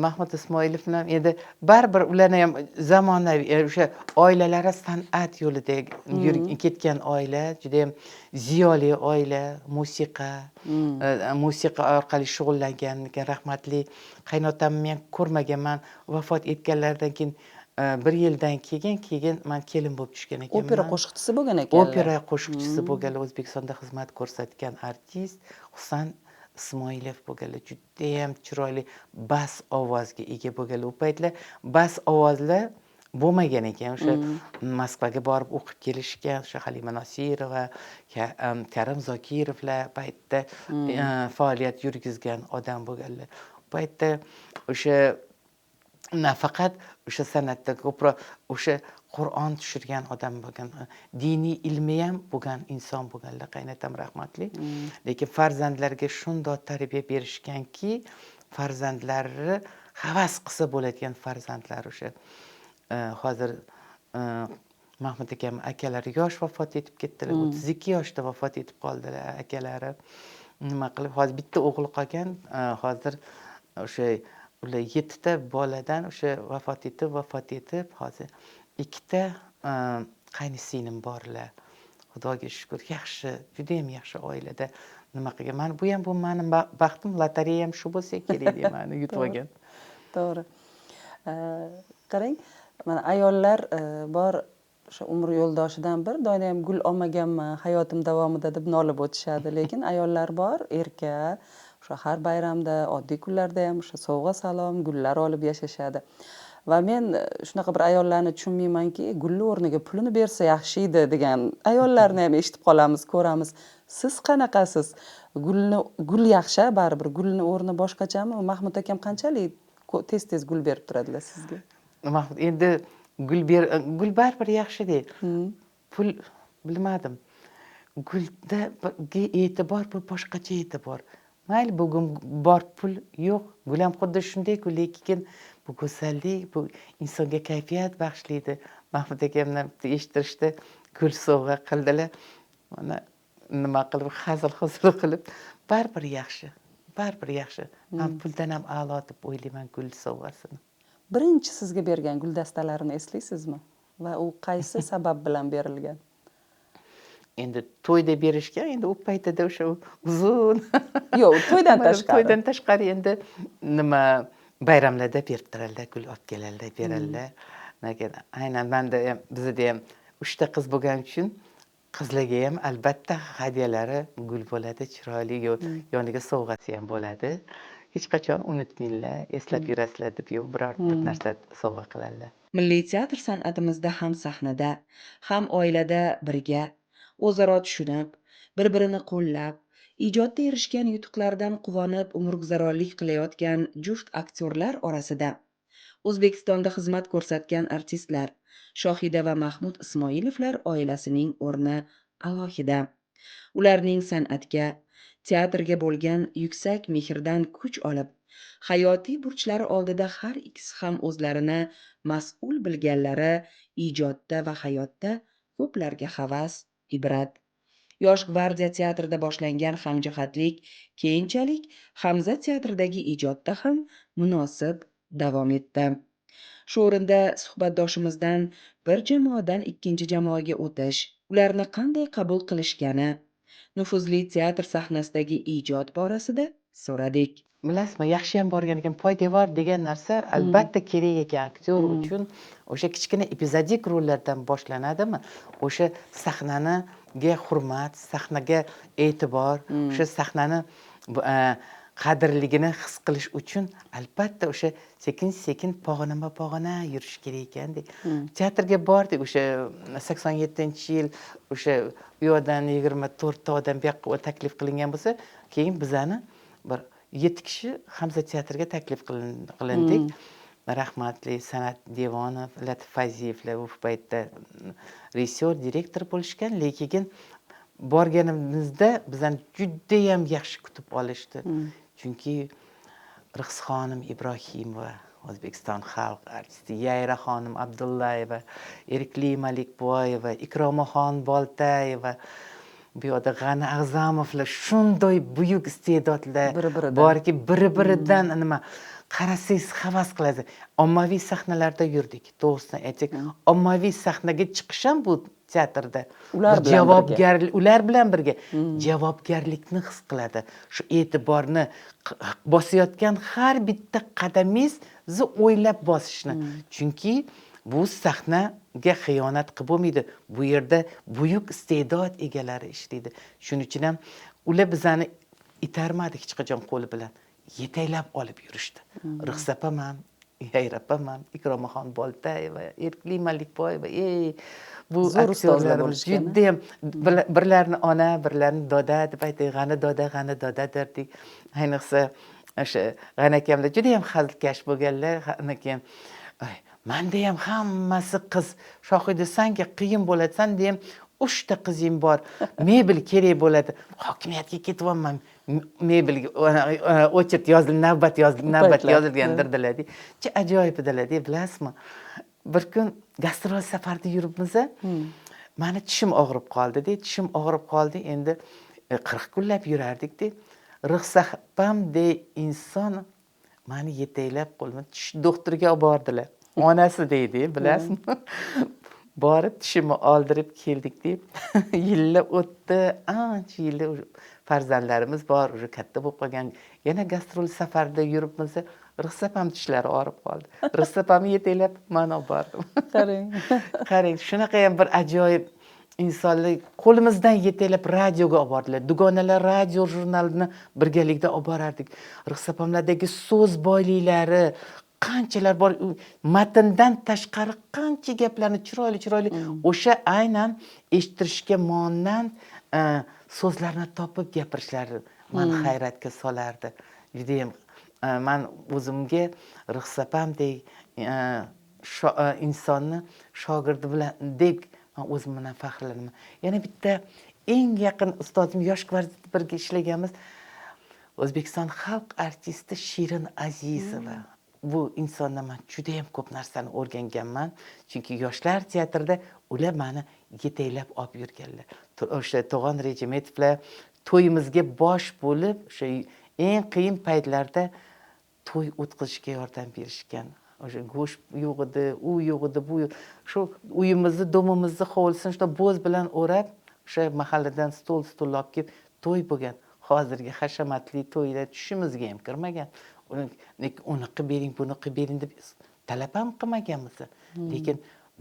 Mahmud Ismoilov bilan endi baribir ularni ham zamonaviy, o'sha oilalari san'at yo'lida yurib ketgan oila, judayam ziyoli oila, musiqa musiqa orqali shug'ullangan. Rahmatli qaynotamni ham ko'rmaganman, vafot etganlaridan keyin bir yildan keyin man kelin bo'lib tushgan ekanman. Opera qo'shiqchisi bo'lgan ekanlar. Opera qo'shiqchisi bo'lganlar, O'zbekistonda xizmat ko'rsatgan artist Husan Ismoilov bo'lganlar. Judayam chiroyli bas ovozga ega bo'lganlar. U paytlar bas ovozlar bo'lmagan ekan. O'sha Moskvaga borib o'qib kelishgan, o'sha Halima Nosirova, Karim Zokirovlar paytda faoliyat yurgizgan odam bo'lganlar. U paytda o'sha nafaqat o'sha san'atda, ko'proq o'sha Qur'on tushirgan odam bo'lgan, diniy ilmi ham bo'lgan inson bo'lganlar qaynotam rahmatli. Lekin farzandlarga shundoq tarbiya berishganki, farzandlari havas qilsa bo'ladigan farzandlar. O'sha hozir Mahmud akam akalari yosh vafot etib ketdilar, 32 yoshda vafot etib qoldilar akalari. Nima qilib, hozir bitta o'g'li qolgan. Hozir o'sha ular yettita boladan o'sha vafot etib, hozir ikkita qaynisinglim borlar. Xudoga shukur, yaxshi, judayam yaxshi oilada nima qilgan. Mana bu ham, bu mani baxtim, lotereyam shu bo'lsa kerak deyman, yutib olgan. To'g'ri. Qarang, mana ayollar bor, o'sha umr yo'ldoshidan bir dona ham gul olmaganman hayotim davomida deb nolib o'tishadi. Lekin ayollar bor, erka, o'sha har bayramda, oddiy kunlarda ham o'sha sovg'a salom, gullar olib yashashadi. Va men shunaqa bir ayollarni tushunmaymanki, gulni o'rniga pulini bersa yaxshi edi degan ayollarni ham eshitib qolamiz, ko'ramiz. Siz qanaqasiz? Gulni, gul yaxshi baribir, gulni o'rni boshqachami? Mahmud akam qanchalik tez tez gul berib turadilar sizga? Mahmud endi gul ber, gul baribir yaxshida. Pul, bilmadim, gulda e'tibor, bu boshqacha e'tibor. Mayli, bugun bor, pul yo'q, gul ham xuddi shundayku. Lekin bu go'zallik, bu insonga kayfiyat bag'ishlaydi. Mahmud akamdan bitta eshittirishdi, gul sovg'a qildilar. Mana nima qilib, hazil huzul qilib, baribir yaxshi, baribir yaxshi. Man puldan ham a'lo deb o'ylayman gul sovg'asini. Birinchi sizga bergan guldastalarini eslaysizmi va u qaysi sabab bilan berilgan? Endi to'yda berishgan. Endi u paytida o'sha uzun Yo'q, to'ydan tashqari. To'ydan tashqari endi nima, bayramlarda berib turadilar, gul olib keladilar, beradilar. Lekin aynan manda ham, bizada ham uchta qiz bo'lgani uchun qizlarga ham albatta hadyalari gul bo'ladi, chiroyli, yoniga sovg'asi ham bo'ladi. Hech qachon unutmanglar, eslab yurasizlar deb, yo'q, biror bir narsa sovg'a qiladilar. Milliy teatr san'atimizda ham sahnada, ham oilada birga, o'zaro tushunib, bir birini qo'llab, ijodda erishgan yutuqlaridan quvonib umrguzaronlik qilayotgan juft aktyorlar orasida O'zbekistonda xizmat ko'rsatgan artistlar Shohida va Mahmud Ismoilovlar oilasining o'rni alohida. Ularning san'atga, teatrga bo'lgan yuksak mehrdan kuch olib, hayotiy burchlari oldida har ikkisi ham o'zlarini mas'ul bilganlari ijodda va hayotda ko'plarga havas, ibrat. Yosh gvardiya teatrida boshlangan hamjihatlik keyinchalik Hamza teatridagi ijodda ham munosib davom etdi. Shu o'rinda suhbatdoshimizdan bir jamoadan ikkinchi jamoaga o'tish, ularni qanday qabul qilishgani, nufuzli teatr sahnasidagi ijod borasida so'radik. Bilasizmi, yaxshiyam borgan ekan. Poydevor degan narsa albatta kerak ekan aktyor uchun. O'sha kichkina epizodik rollardan boshlanadimi, o'sha sahnaniga hurmat, sahnaga e'tibor, o'sha sahnani bu, Qadrligini his qilish uchun albatta o'sha sekin sekin pog'onama pog'ona yurish kerak ekanda. Teatrga bordik o'sha 87-yil, o'sha u yoqdan 24 ta odam bu yoqqa taklif qilingan bo'lsa, keyin bizani bir yetti kishi Hamza teatriga taklif qilindik. Rahmatli San'at Devonov, Latif Fayziyevlar u paytda rejissyor, direktor bo'lishgan. Lekin borganimizda bizani judayam yaxshi kutib olishdi, chunki Rixsixonim Ibrohimova, O'zbekiston xalq artisti, Yayra xonim Abdullayeva, Erikli Malikboyeva, Ikromaxon Boltayeva, bu yoqda G'ani A'zamovlar, shunday buyuk iste'dodlar Bir biridan. borki, bir biridan nima qarasangiz havas qilasiz. Ommaviy sahnalarda yurdik. To'g'risini aytsak, ommaviy sahnaga chiqish ham bu teatrda Ular bir bilan birga. Javobgar, ular bilan birga javobgarlikni his qiladi. Shu e'tiborni bosayotgan har bitta qadamingizni o'ylab bosishni, chunki bu sahnaga xiyonat qilib bo'lmaydi, bu yerda buyuk iste'dod egalari ishlaydi. Shuning uchun ham ular bizani itarmadi hech qachon, qo'li bilan yetaklab olib yurishdi. Rixsa opam ham, Yayra opam ham, Ikromaxon Boltayeva, Erkli Malikboyeva, ey, bu Zo'r ustozlar aktyorlarimiz bo'lishgan, a? Judayam birlarini ona, birlarini doda deb aytdik. G'ani doda, G'ani doda derdik. Ayniqsa o'sha G'ani akamlar judayam hazilkash bo'lganlar. Keyin: "Ay, manda ham hammasi qiz, Shohida, sanga qiyin bo'ladi, sanda ham uchta qizing bor, mebel kerak bo'ladi, hokimiyatga ketyapman, mebelga очередь yozil, navbat yozil, navbat Paytlar, yozilgan" derdilar. Chi ajoyib edilar, bilasizmi? Bir kun gastrol safarda yuribmiz, mani tishim og'rib qoldi, tishim og'rib qoldi. Endi 40 kunlab yurardikda. Rixsa opamdek inson mani yetaklab qo'limdan tish doktoriga olib bordilar. Onasi deydi, bilasizmi, borib tishimni oldirib keldik deb. Yillar o'tdi, ancha yillar, уже farzandlarimiz bor, уже katta bo'lib qolgan. Yana gastrol safarda yuribmiz, Rixsa opam tishlari og'rib qoldi. Rixsa opamni yetaklab man olib bordim. Qarang. Qarang, shunaqa ham bir ajoyib insonlar qo'limizdan yetaklab radioga olib bordilar. Dugonalar radio jurnalini birgalikda olib borardik. Rixsa opamlardagi so'z boyliklari qanchalar bor, matndan tashqari qancha gaplarni chiroyli chiroyli, o'sha aynan eshittirishga monand so'zlarni topib gapirishlari mani hayratga solardi judayam. Man o'zimga Rixsa opamdek insonni shogirdi bilan deb man o'zim bilan faxrlanaman. Yana bitta eng yaqin ustozim, Yosh gvardiyada birga ishlaganmiz, O'zbekiston xalq artisti Shirin Azizova. Bu insondan man judayam ko'p narsani o'rganganman, chunki Yoshlar teatrida ular mani yetaklab olib yurganlar. O'sha To'g'on Rejimetovlar to'yimizga bosh bo'lib, o'sha eng qiyin paytlarda to'y o'tkazishga yordam berishgan. O'sha go'sht yo'q edi, u yo'q edi, bu yo'q, shu uyimizni, domimizni hovlisini shundoq bo'z bilan o'rab, o'sha mahalladan stol stol olib kelib to'y bo'lgan. Hozirgi hashamatli to'ylar tushimizga ham kirmagan. Uni qilib bering, buni qilib bering deb talab ham qilmaganmiz. Lekin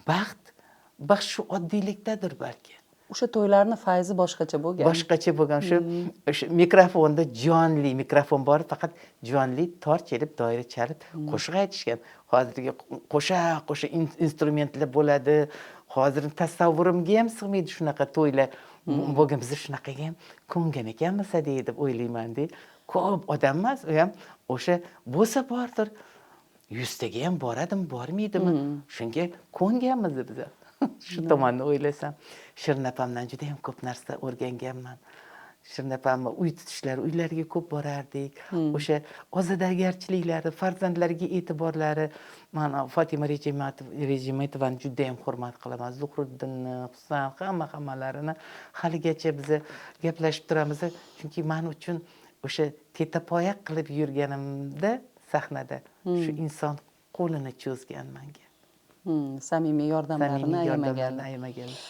baxt shu oddiylikdadir balki. O'sha to'ylarni fayzi boshqacha bo'lgan. Boshqacha bo'lgan. Shu o'sha mikrofonda, jonli mikrofon bor, faqat jonli tor chelib, doira chalib qo'shiq aytishgan. Hozirgi qo'sha qo'sha instrumentlar bo'ladi, hozir tasavvurimga ham sig'maydi shunaqa to'ylar bo'lgan. Biz shunaqaga ham ko'ngan ekanmiz deb o'ylaymanda. Ko'p odam emas, u ham o'sha bo'lsa bordir, 100 taga ham boradimi, bormaydimi, shunga ko'nganmiz biza. Shu tomonni o'ylasam, Shirin opamdan juda yam ko'p narsa o'rganganman. Shirin opamni uy tutishlari, uylariga ko'p borardik. O'sha ozodagarchiliklari, farzandlariga e'tiborlari. Man Fotima Rejimetovani judayam hurmat qilaman, Zuhriddinni, Husan, hamma hammalarini haligacha biza gaplashib turamiz, chunki man uchun o'sha tetapoyoq qilib yurganimda sahnada shu inson qo'lini cho'zgan manga. Samimiy yordamlarini Samimiy ayamaganlar. Yordamlarini ayamaganlar.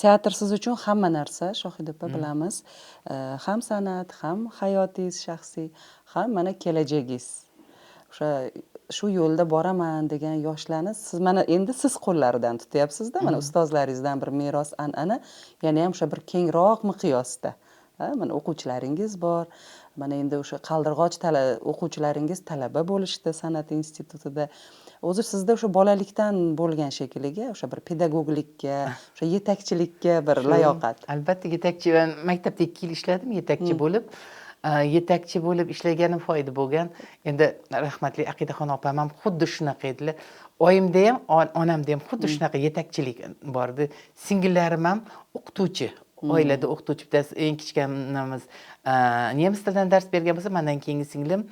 Teatr siz uchun hamma narsa, Shohida opa, bilamiz. Ham san'at, ham hayotingiz shaxsiy, ham mana kelajagingiz. O'sha shu yo'lda boraman degan yoshlarni siz mana endi siz qo'llaridan tutyapsizda, mana ustozlaringizdan bir meros, an'ana yana ham o'sha bir kengroq miqyosda. Mana o'quvchilaringiz bor, mana endi o'sha qaldirg'och o'quvchilaringiz talaba bo'lishdi san'at institutida. O'zi sizda o'sha bolalikdan bo'lgan shekilli, o'sha bir pedagoglikka, o'sha yetakchilikka bir layoqat. Albatta, yetakchi. Man maktabda 2 yil ishladim yetakchi bo'lib. Yetakchi bo'lib ishlaganim foyda bo'lgan. Endi rahmatli Aqidaxon opam ham xuddi shunaqa edilar. Oyimda ham, onamda ham xuddi shunaqa yetakchilik bor edi. Singillarim ham o'qituvchi. Oilada o'qituvchi, bittasi eng kichkinamiz nemis tilidan dars bergan bo'lsa, mandan keyingi singlim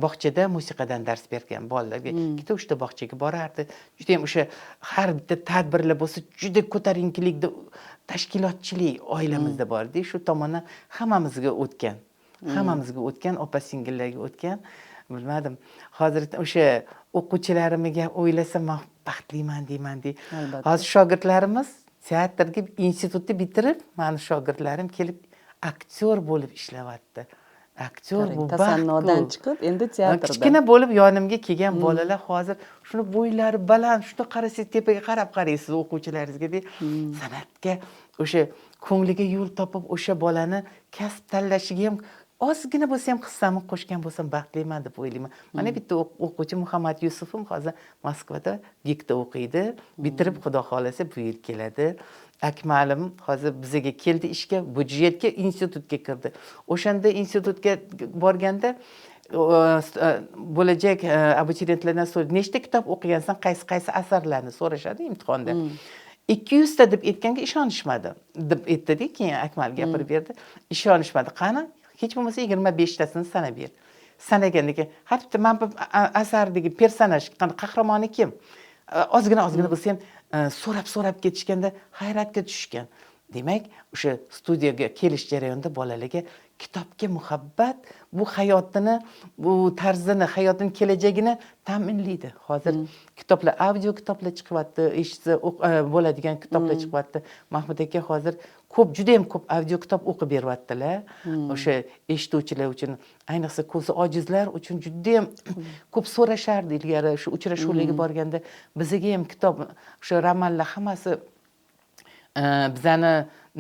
bog'chada musiqadan dars bergan bolalarga. Ikkita, uchta bog'chaga borardi. Judayam o'sha har bitta tadbirlar bo'lsa, juda ko'tarinkilikda tashkilotchilik oilamizda bor edi. Shu tomondan hammamizga o'tgan. Hammamizga o'tgan, opa singillarga o'tgan. Bilmadim. Hozir o'sha o'quvchilarimga o'ylasam, man baxtliman deyman. Albatta. Hozir shogirdlarimiz teatrga, institutni bitirib, mani shogirdlarim kelib aktyor bo'lib ishlayapti. Aktyor Qarang, bu tasannodan baxt-ku. chiqib endi teatrda. Kichkina bo'lib yonimga kelgan bolalar hozir shuni bo'ylari baland, shuni qarasangiz tepaga qarab qaraysiz o'quvchilaringizga de. San'atga o'sha ko'ngliga yo'l topib, o'sha bolani kasb tanlashiga ham ozgina bo'lsa ham hissamni qo'shgan bo'lsam baxtliman deb o'ylayman. Mana bitta o'quvchi Muhammad Yusufim hozir Moskvada GIKda o'qiydi. Bitirib, xudo xohlasa, bu yil keladi. Akmalim hozir bizaga keldi ishga, byudjetga institutga kirdi. O'shanda institutga borganda bo'lajak abituriyentlardan so'radi, nechta kitob o'qigansan, qaysi qaysi asarlarni so'rashadi imtihonda. 200 ta deb aytganga ishonishmadi deb aytdi-da, keyin Akmal gapirib berdi. Ishonishmadi. Qani, hech bo'lmasa 25 tasini sanab ber. Sanagandan keyin har bitta mana bu asardagi personaj, qani qahramoni kim? Ozgina ozgina bo'lsa ham so'rab so'rab ketishganda hayratga tushgan. Demak, o'sha studiyaga kelish jarayonida bolalarga kitobga muhabbat bu hayotini, bu tarzini, hayotini kelajagini ta'minlaydi. Hozir kitoblar, audio kitoblar chiqyapti, eshitsa bo'ladigan kitoblar chiqyapti. Mahmud aka hozir ko'p, juda ham ko'p audio kitob o'qib beryaptilar. O'sha eshituvchilar uchun, ayniqsa ko'zi ojizlar uchun juda ham ko'p so'rashardi ilgari shu uchrashuvlarga borganda. Bizga ham kitob, o'sha romanlar hammasi bizani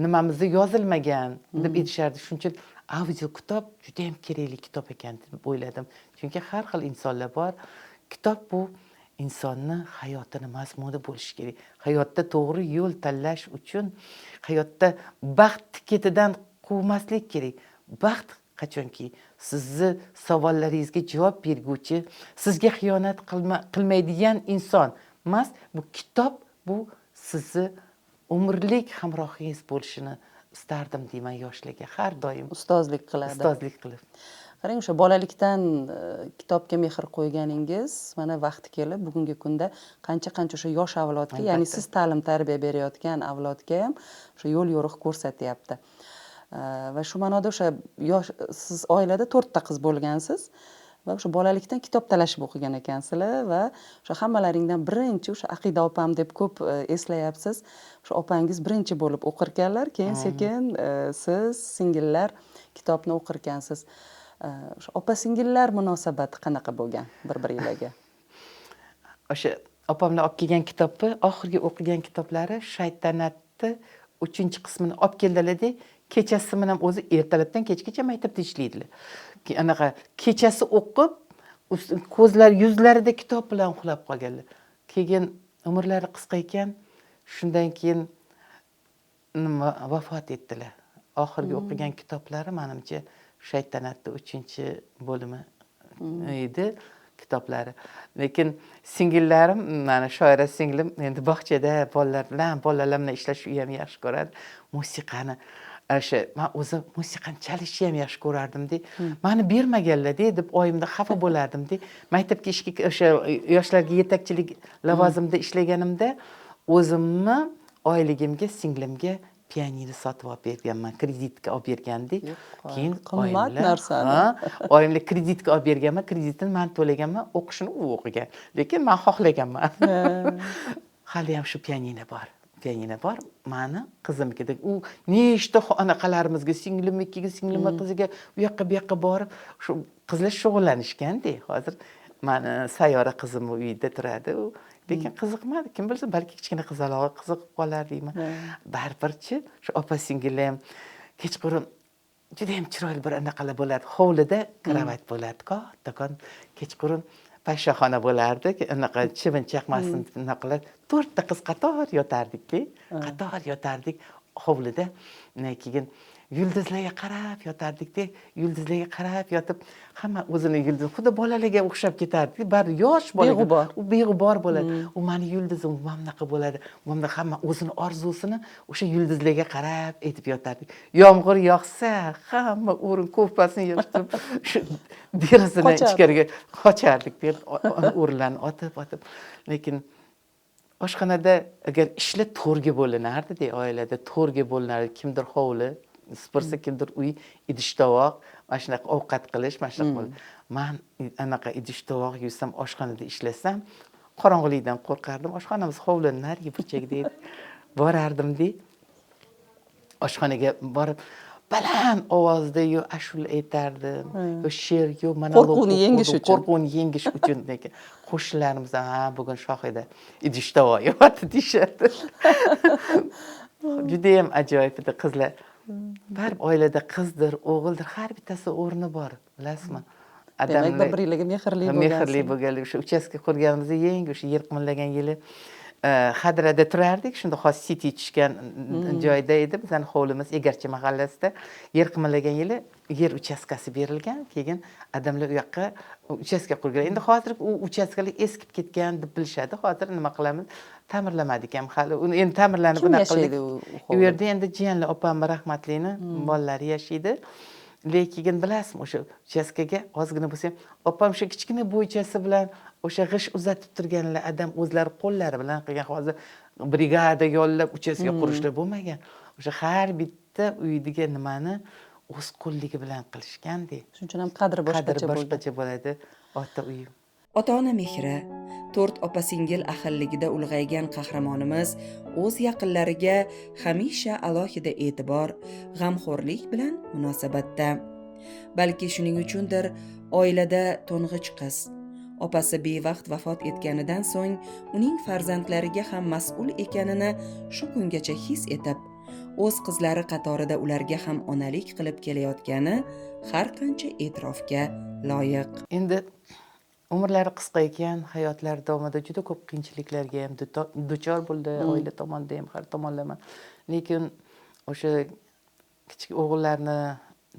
nimamizda yozilmagan deb aytishardi. Shuning uchun audio kitob juda ham kerakli kitob ekan deb o'yladim. Chunki har xil insonlar bor. Kitob bu insonni hayotini mazmuni bo'lishi kerak. Hayotda to'g'ri yo'l tanlash uchun hayotda baxt ketidan quvmaslik kerak. Baxt qachonki sizni savollaringizga javob berguvchi, sizga xiyonat qilmaydigan inson emas, bu kitob, bu sizni umrlik hamrohingiz bo'lishini istardim deyman yoshlarga har doim. Ustozlik qiladi. Ustozlik qilib. Qarang, o'sha bolalikdan kitobga mehr qo'yganingiz mana vaqti kelib bugungi kunda qancha qancha o'sha yosh avlodga, ya'ni siz ta'lim tarbiya berayotgan avlodga ham o'sha yo'l yo'riq ko'rsatyapti. Va shu ma'noda o'sha yosh, siz oilada to'rtta qiz bo'lgansiz va o'sha bolalikdan kitob talashib o'qigan ekansizlar va o'sha hammalaringdan birinchi o'sha Aqida opam deb ko'p eslayapsiz. O'sha opangiz birinchi bo'lib o'qirkanlar, keyin sekin siz singillar kitobni o'qirkansiz. O'sha opa singillar munosabati qanaqa bo'lgan bir-biringlarga? O'sha opamlar olib kelgan kitobni oxirgi o'qigan kitoblari Shaytanatni 3-qismini olib keldilar-da, kechasi bilan o'zi ertalabdan kechgacha maktabda ishlaydilar. Anaqa kechasi o'qib, ko'zlar yuzlarida kitob bilan uxlab qolganlar. Keyin umrlari qisqa ekan, shundan keyin nima vafot etdilar. Oxirgi o'qigan kitoblari menimcha Shaytanatni 3-bo'limi edi kitoblari. Lekin singillarim, mana Shoira singlim endi bog'chada bolalar bilan, bolalar bilan ishlashni u ham yaxshi ko'radi. Musiqani o'sha men o'zi musiqani chalishni ham yaxshi ko'rardim-da. Meni bermaganlar-da deb oyimda xafa bo'lardim-da. Maktabga ishga o'sha yoshlarga yetakchilik lavozimida ishlaganimda o'zimni oyligimga singlimga pianino sotib olib berganman, kreditga olib bergandik. Yo'q, Keyin qimmat oyimlar, narsani. Ha, oyimlar kreditga olib berganman, kreditini men to'laganman, o'qishini u o'qigan. Lekin men xohlaganman. Hali ham shu pianino bor. Pianino bor, mani qizimnikida. U nechta anaqalarimizga, singlimnikiga, singlimni qiziga u yoqqa bu yoqqa borib, shu qizlar shug'ullanishgan-da. Hozir mani Sayyora qizim uyida turadi. U lekin qiziqmadi, kim bilsin, balki kichkina qizalog'i qiziqib qolar deyman. Baribirchi shu opa singillar ham kechqurun Judayam chiroyli bir anaqalar bo'lardi. Hovlida kravat bo'lardi, kattakon. Kechqurun pashshaxona bo'lardi, anaqa chivin chaqmasin deb anaqa qilar. To'rtta qiz qator yotardikda, qator yotardik hovlida. Keyin yulduzlarga qarab yotardikda, yulduzlarga qarab yotib, hamma o'zini yulduz, xuddi bolalarga o'xshab ketardik, bari yosh bola, Beg'ubor. U beg'ubor bo'ladi. U mani yulduzim, mana bunaqa bo'ladi, mana bunaqa. Hamma o'zini orzusini o'sha yulduzlarga qarab aytib yotardik. Yomg'ir yog'sa, hamma o'rin ko'rpasini yig'ishtirib, shu derazadan Qochardik. ichkariga qochardik, o'rinlarni otib otib. Lekin oshxonada agar ishlar to'rga bo'linardida, oilada to'rga bo'linardi. Kimdir hovli supursa, kimdir uy, idish tovoq, mana shunaqa ovqat qilish, mana shunaqa bo'ladi. Man anaqa idish tovoq yuvsam, oshxonada ishlasam, qorong'ulikdan qo'rqardim. Oshxonamiz hovlini narigi burchagida edi. Borardimda, oshxonaga borib, baland ovozda yo ashula aytardim, yo she'r, yo monolog Qo'rquvni yengish o'qirdim. uchun. Qo'rquvni yengish uchun. Lekin qo'shnilarimiz ham, "Ha, bugun Shohida idish tovoq yuvyapti", deyishardi. Judayam ajoyib edi qizlar. Baribir oilada qizdir, o'g'ildir, har bittasi o'rni bor, bilasizmi? Demak, bir biringlarga mehrli Mehrli bo'lgansiz. bo'lganlik. O'sha uchastka qurganimizda, yangi o'sha yer qimirlagan yili, Hadrada turardik. Shunda hozir City tushgan joyda edi bizani hovlimiz, Egarchi mahallasida. Yer qimirlagan yili yer uchastkasi berilgan, keyin odamlar u yoqqa uchastka qurgan. Endi hozir u uchastkalar eskib ketgan deb bilishadi. Hozir nima qilamiz, ta'mirlamadik ham hali uni, endi ta'mirlanib Kim bunaqa qildik. yashaydi u U hovlida? yerda endi jiyanlar, opamni rahmatlini bolalari yashaydi. Lekin bilasizmi, o'sha uchastkaga ozgina bo'lsa ham opam o'sha kichkina bo'ychasi bilan o'sha g'isht uzatib turganlar, adam o'zlari qo'llari bilan qilgan. Hozir brigada yollab uchastka qurishlar bo'lmagan. O'sha har bitta uydagi nimani o'z qo'lligi bilan qilishganda. Shuning uchun ham qadri Qadri boshqacha bo'lgan. boshqacha bo'ladi ota uyi. Ota ona mehri, to'rt opa singil ahilligida ulg'aygan qahramonimiz o'z yaqinlariga hamisha alohida e'tibor, g'amxo'rlik bilan munosabatda. Balki shuning uchundir, oilada to'ng'ich qiz, opasi bevaqt vafot etganidan so'ng uning farzandlariga ham mas'ul ekanini shu kungacha his etib, o'z qizlari qatorida ularga ham onalik qilib kelayotgani har qancha e'tirofga loyiq. Endi umrlari qisqa ekan, hayotlari davomida juda ko'p qiyinchiliklarga ham duchor bo'ldi, oila tomonida ham, har tomonlama. Lekin o'sha kichik o'g'illarni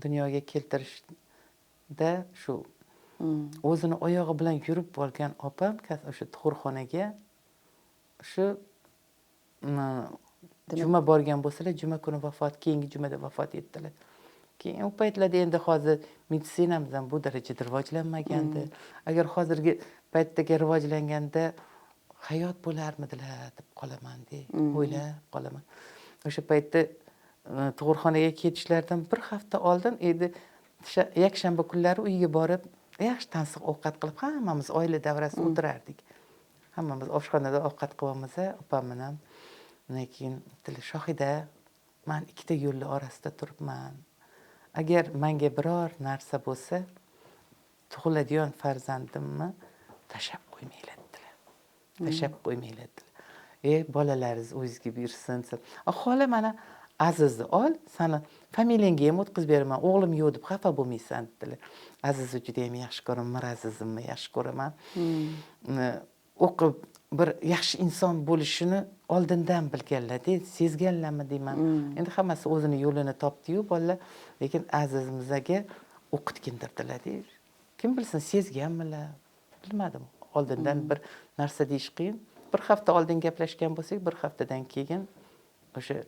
dunyoga keltirishda shu o'zini oyog'i bilan yurib borgan opam o'sha tug'ruqxonaga shu juma borgan bo'lsalar, juma kuni vafot, keyingi jumada vafot etdilar. Keyin u paytlarda endi hozir meditsinamiz ham bu darajada rivojlanmagandi. Agar hozirgi paytdagi rivojlanganda hayot bo'larmidilar deb qolaman, o'ylab qolaman. O'sha paytda tug'ruqxonaga ketishlaridan bir hafta oldin edi, yakshanba kunlari uyga borib, yaxshi tansiq ovqat qilib, hammamiz oila davrasida o'tirardik. Hammamiz oshxonada ovqat qilyapmiz opam bilan. Undan keyin aytdilar: "Shohida, man ikkita yo'lni orasida turibman. Agar manga biror narsa bo'lsa, tug'iladigan farzandimni tashlab qo'ymanglar", dedilar. "Tashlab qo'ymanglar", dedilar. "E, bolalaringiz o'zizga buyursin", desam, "Xola, mana Azizni ol, sani familiyangga ham o'tkazib beraman, o'g'lim yo'q deb xafa bo'lmaysan", dedilar. Azizni judayam yaxshi ko'raman, Mirazizimni yaxshi ko'raman. O'qib bir yaxshi inson bo'lishini oldindan bilganlarda, sezganlarmi deyman. Endi hammasi o'zini yo'lini topdiyu bolalar, lekin Azizimizga o'qitgin dedilar. Kim bilsin, sezganmilar, bilmadim. Oldindan bir narsa deyish qiyin. Bir hafta oldin gaplashgan bo'lsak, bir haftadan keyin o'sha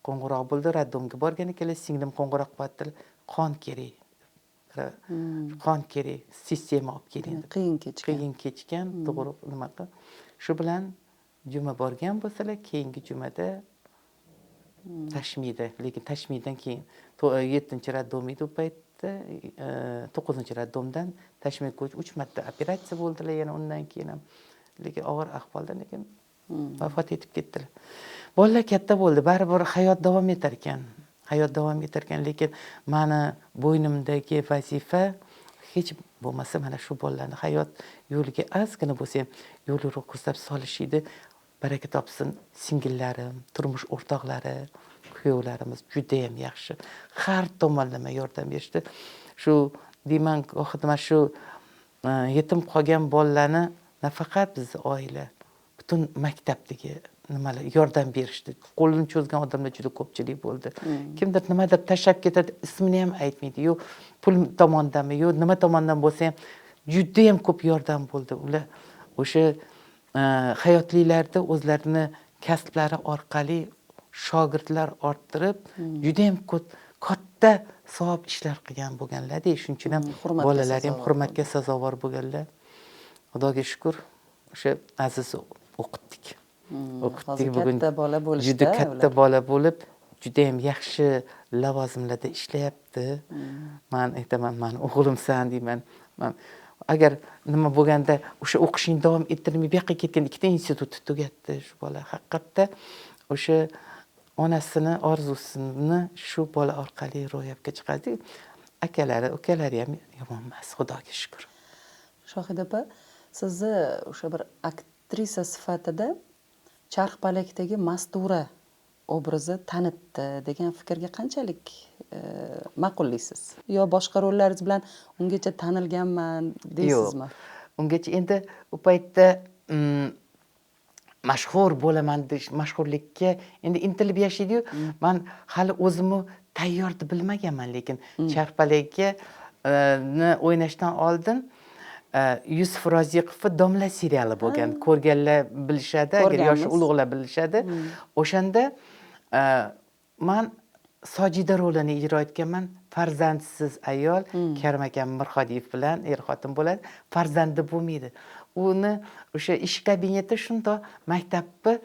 qo'ng'iroq bo'ldi. Роддом ga borgan ekanlar, singlim qo'ng'iroq qilyaptilar, qon kerak, qon kerak, sistema olib keling deb. Qiyin kechgan. Qiyin kechgan. Tug'ruq nima qilib, shu bilan juma borgan bo'lsalar, keyingi jumada tashmiyda, lekin tashmiydan keyin yettinchi роддом edi u paytda, to'qqizinchi роддом dan tashmiyga ko'chib, uch marta operatsiya bo'ldilar yana undan keyin ham, lekin og'ir ahvolda, lekin vafot etib ketdilar. Bolalar katta bo'ldi, baribir hayot davom etar ekan, hayot davom etar ekan, lekin mani bo'ynimdagi vazifa hech bo'lmasa mana shu bolalarni hayot yo'liga ozgina bo'lsa ham yo'l yo'riq ko'rsatib solish edi. Baraka topsin singillarim, turmush o'rtoqlari, Kuyovlarimiz judayam yaxshi, har tomonlama yordam berishdi. Shu deyman, gohida mana shu yetim qolgan bolalarni nafaqat bizni oila, butun maktabdagi nimalar yordam berishdi. Qo'lini cho'zgan odamlar juda ko'pchilik bo'ldi. Kimdir nimadir tashlab ketadi, ismini ham aytmaydi. Yo pul tomondanmi, yo nima tomondan bo'lsa ham judayam ko'p yordam bo'ldi. Ular o'sha hayotlilarda o'zlarini kasblari orqali shogirdlar orttirib, judayam katta savob ishlar qilgan bo'lganlar-da. Shuning uchun ham bolalar ham hurmatga sazovor bo'lganlar. Xudoga shukur, o'sha Aziz o'qitdik. O'qitdik bugun. Katta bola bo'lishdi. Juda katta bola bo'lib, juda ham yaxshi lavozimlarda ishlayapti. Man aytaman, mani o'g'limsan deyman. Man agar nima bo'lganda o'sha o'qishini davom ettirmay bu yoqqa ketgan, ikkita institutni tugatdi shu bola. Haqiqatda o'sha onasini orzusini shu bola orqali ro'yobga chiqardi. Akalari, ukalari ham yomon emas, Xudoga shukur. Shohida opa, sizni o'sha bir aktrisa sifatida Charxpalakdagi Mastura obrazi tanitdi degan fikrga qanchalik ma'qullaysiz? Yo boshqa rollaringiz bilan ungacha tanilganman deysizmi? Yo'q. Ungacha endi u paytda mashhur bo'laman deyish, mashhurlikka endi intilib yashaydi-yu. Man hali o'zimni tayyor deb bilmaganman, lekin Charxpalakka ni o'ynashdan oldin Yusuf Roziqovni Domla seriali bo'lgan. Ko'rganlar bilishadi, agar yoshi ulug'lar bilishadi. O'shanda man Sojida rolini ijro etganman. Farzandsiz ayol, Karim akam Mirhodiyev bilan er-xotin bo'ladi. Farzandi bo'lmaydi. Uni o'sha ish kabineti shundoq maktabni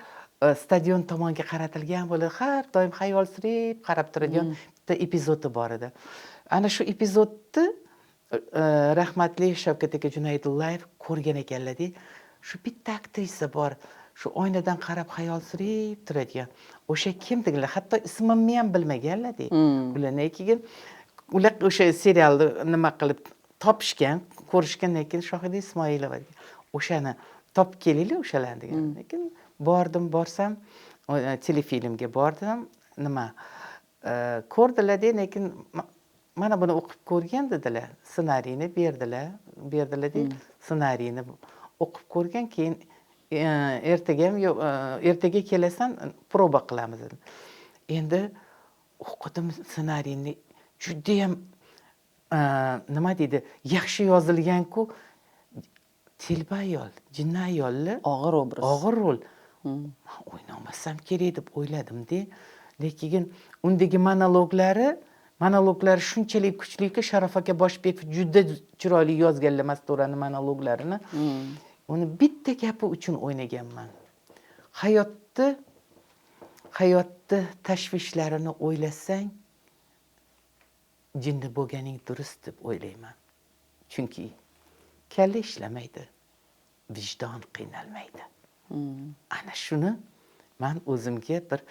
stadion tomonga qaratilgan bo'ladi. Har doim xayolsirab qarab turadigan bitta epizodi bor edi. Ana shu epizodni rahmatli Shavkat aka Junaydullayev ko'rgan ekanlar-da. Shu bitta aktrisa bor, shu oynadan qarab xayolsirab turadigan. O'sha kim deganlar, hatto ismimni ham bilmaganlar-da. Ulardan keyin ular o'sha serialni nima qilib topishgan, ko'rishgandan keyin Shohida Ismoilova degan. O'shani topib kelinglar o'shalarni degan. Lekin bordim, borsam, telefilmga bordim, nima ko'rdilar-da, lekin mana buni o'qib ko'rgan dedilar, ssenariyni berdilar, berdilar-da, ssenariyni o'qib ko'rgan, keyin ertaga ham yo'q, ertaga kelasan, proba qilamiz dedi. Endi o'qidim ssenariyni, judayam nima deydi, yaxshi yozilgan-ku, telba ayol, jinni ayolni og'ir obraz. Og'ir rol. Man o'ynolmasam kerak deb o'yladim-da. Lekin undagi monologlari shunchalik kuchliki, Sharof aka Boshbekov juda chiroyli yozganlar Masturani monologlarini. Uni bitta gapi uchun o'ynaganman. Hayotni tashvishlarini o'ylasang, jinni bo'lganing durust deb o'ylayman. Chunki kalla ishlamaydi, vijdon qiynalmaydi. Ana shuni man o'zimga bir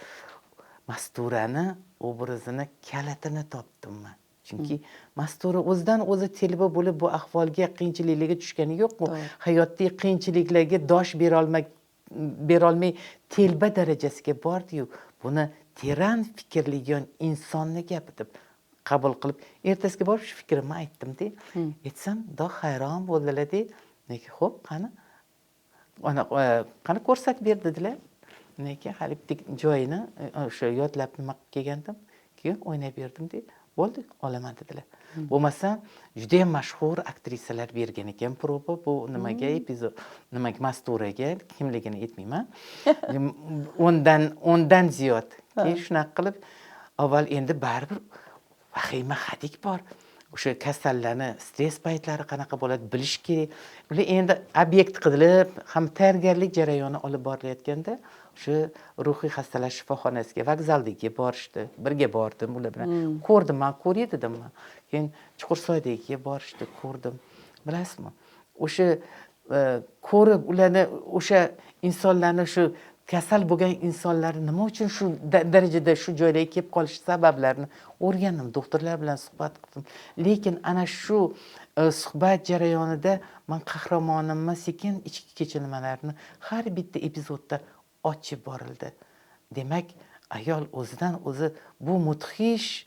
Masturani obrazini kalitini topdim man. Chunki Mastura o'zidan o'zi telba bo'lib bu ahvolga, qiyinchiliklarga tushgani yo'q-ku. Hayotdagi qiyinchiliklarga dosh berolmay telba darajasiga bordi-yu. Buni teran fikrlagan insonni gapi deb qabul qilib, ertasiga borib shu fikrimni aytdim-da. Aytsam, do hayron bo'ldilar-da. Nega, xo'p, qani? Ana, qani ko'rsatib ber dedilar. Lekin hali bitta joyini o'sha yodlab nima qilib kelgandim, keyin o'ynab berdim-da. Bo'ldi, olaman dedilar. Bo'lmasa, juda ham mashhur aktrisalar bergan ekan proba bu nimaga, epizod, nimaga, Masturaga, kimligini aytmayman. O'ndan ziyod. Keyin shunaqa qilib, avval endi baribir vahima hadik bor. O'sha kasallarni stress paytlari qanaqa bo'ladi bilish kerak. Ular endi obyekt qilib, ham tayyorgarlik jarayoni olib borilayotganda o'sha ruhiy xastalar shifoxonasiga, vokzaldagiga borishdi. Birga bordim ular bilan. Ko'rdim, men ko'ray dedim men. Keyin Chuqursoydagiga borishdi, ko'rdim. Bilasizmi? O'sha ko'rib ularni, o'sha insonlarni, shu kasal bo'lgan insonlarni nima uchun shu darajada shu joylarga kelib qolish sabablarini o'rgandim, doktorlar bilan suhbat qildim. Lekin ana shu suhbat jarayonida men qahramonimni sekin ichki kechinmalarini har bitta epizodda ochib borildi. Demak, Ayol o'zidan o'zi bu mudhish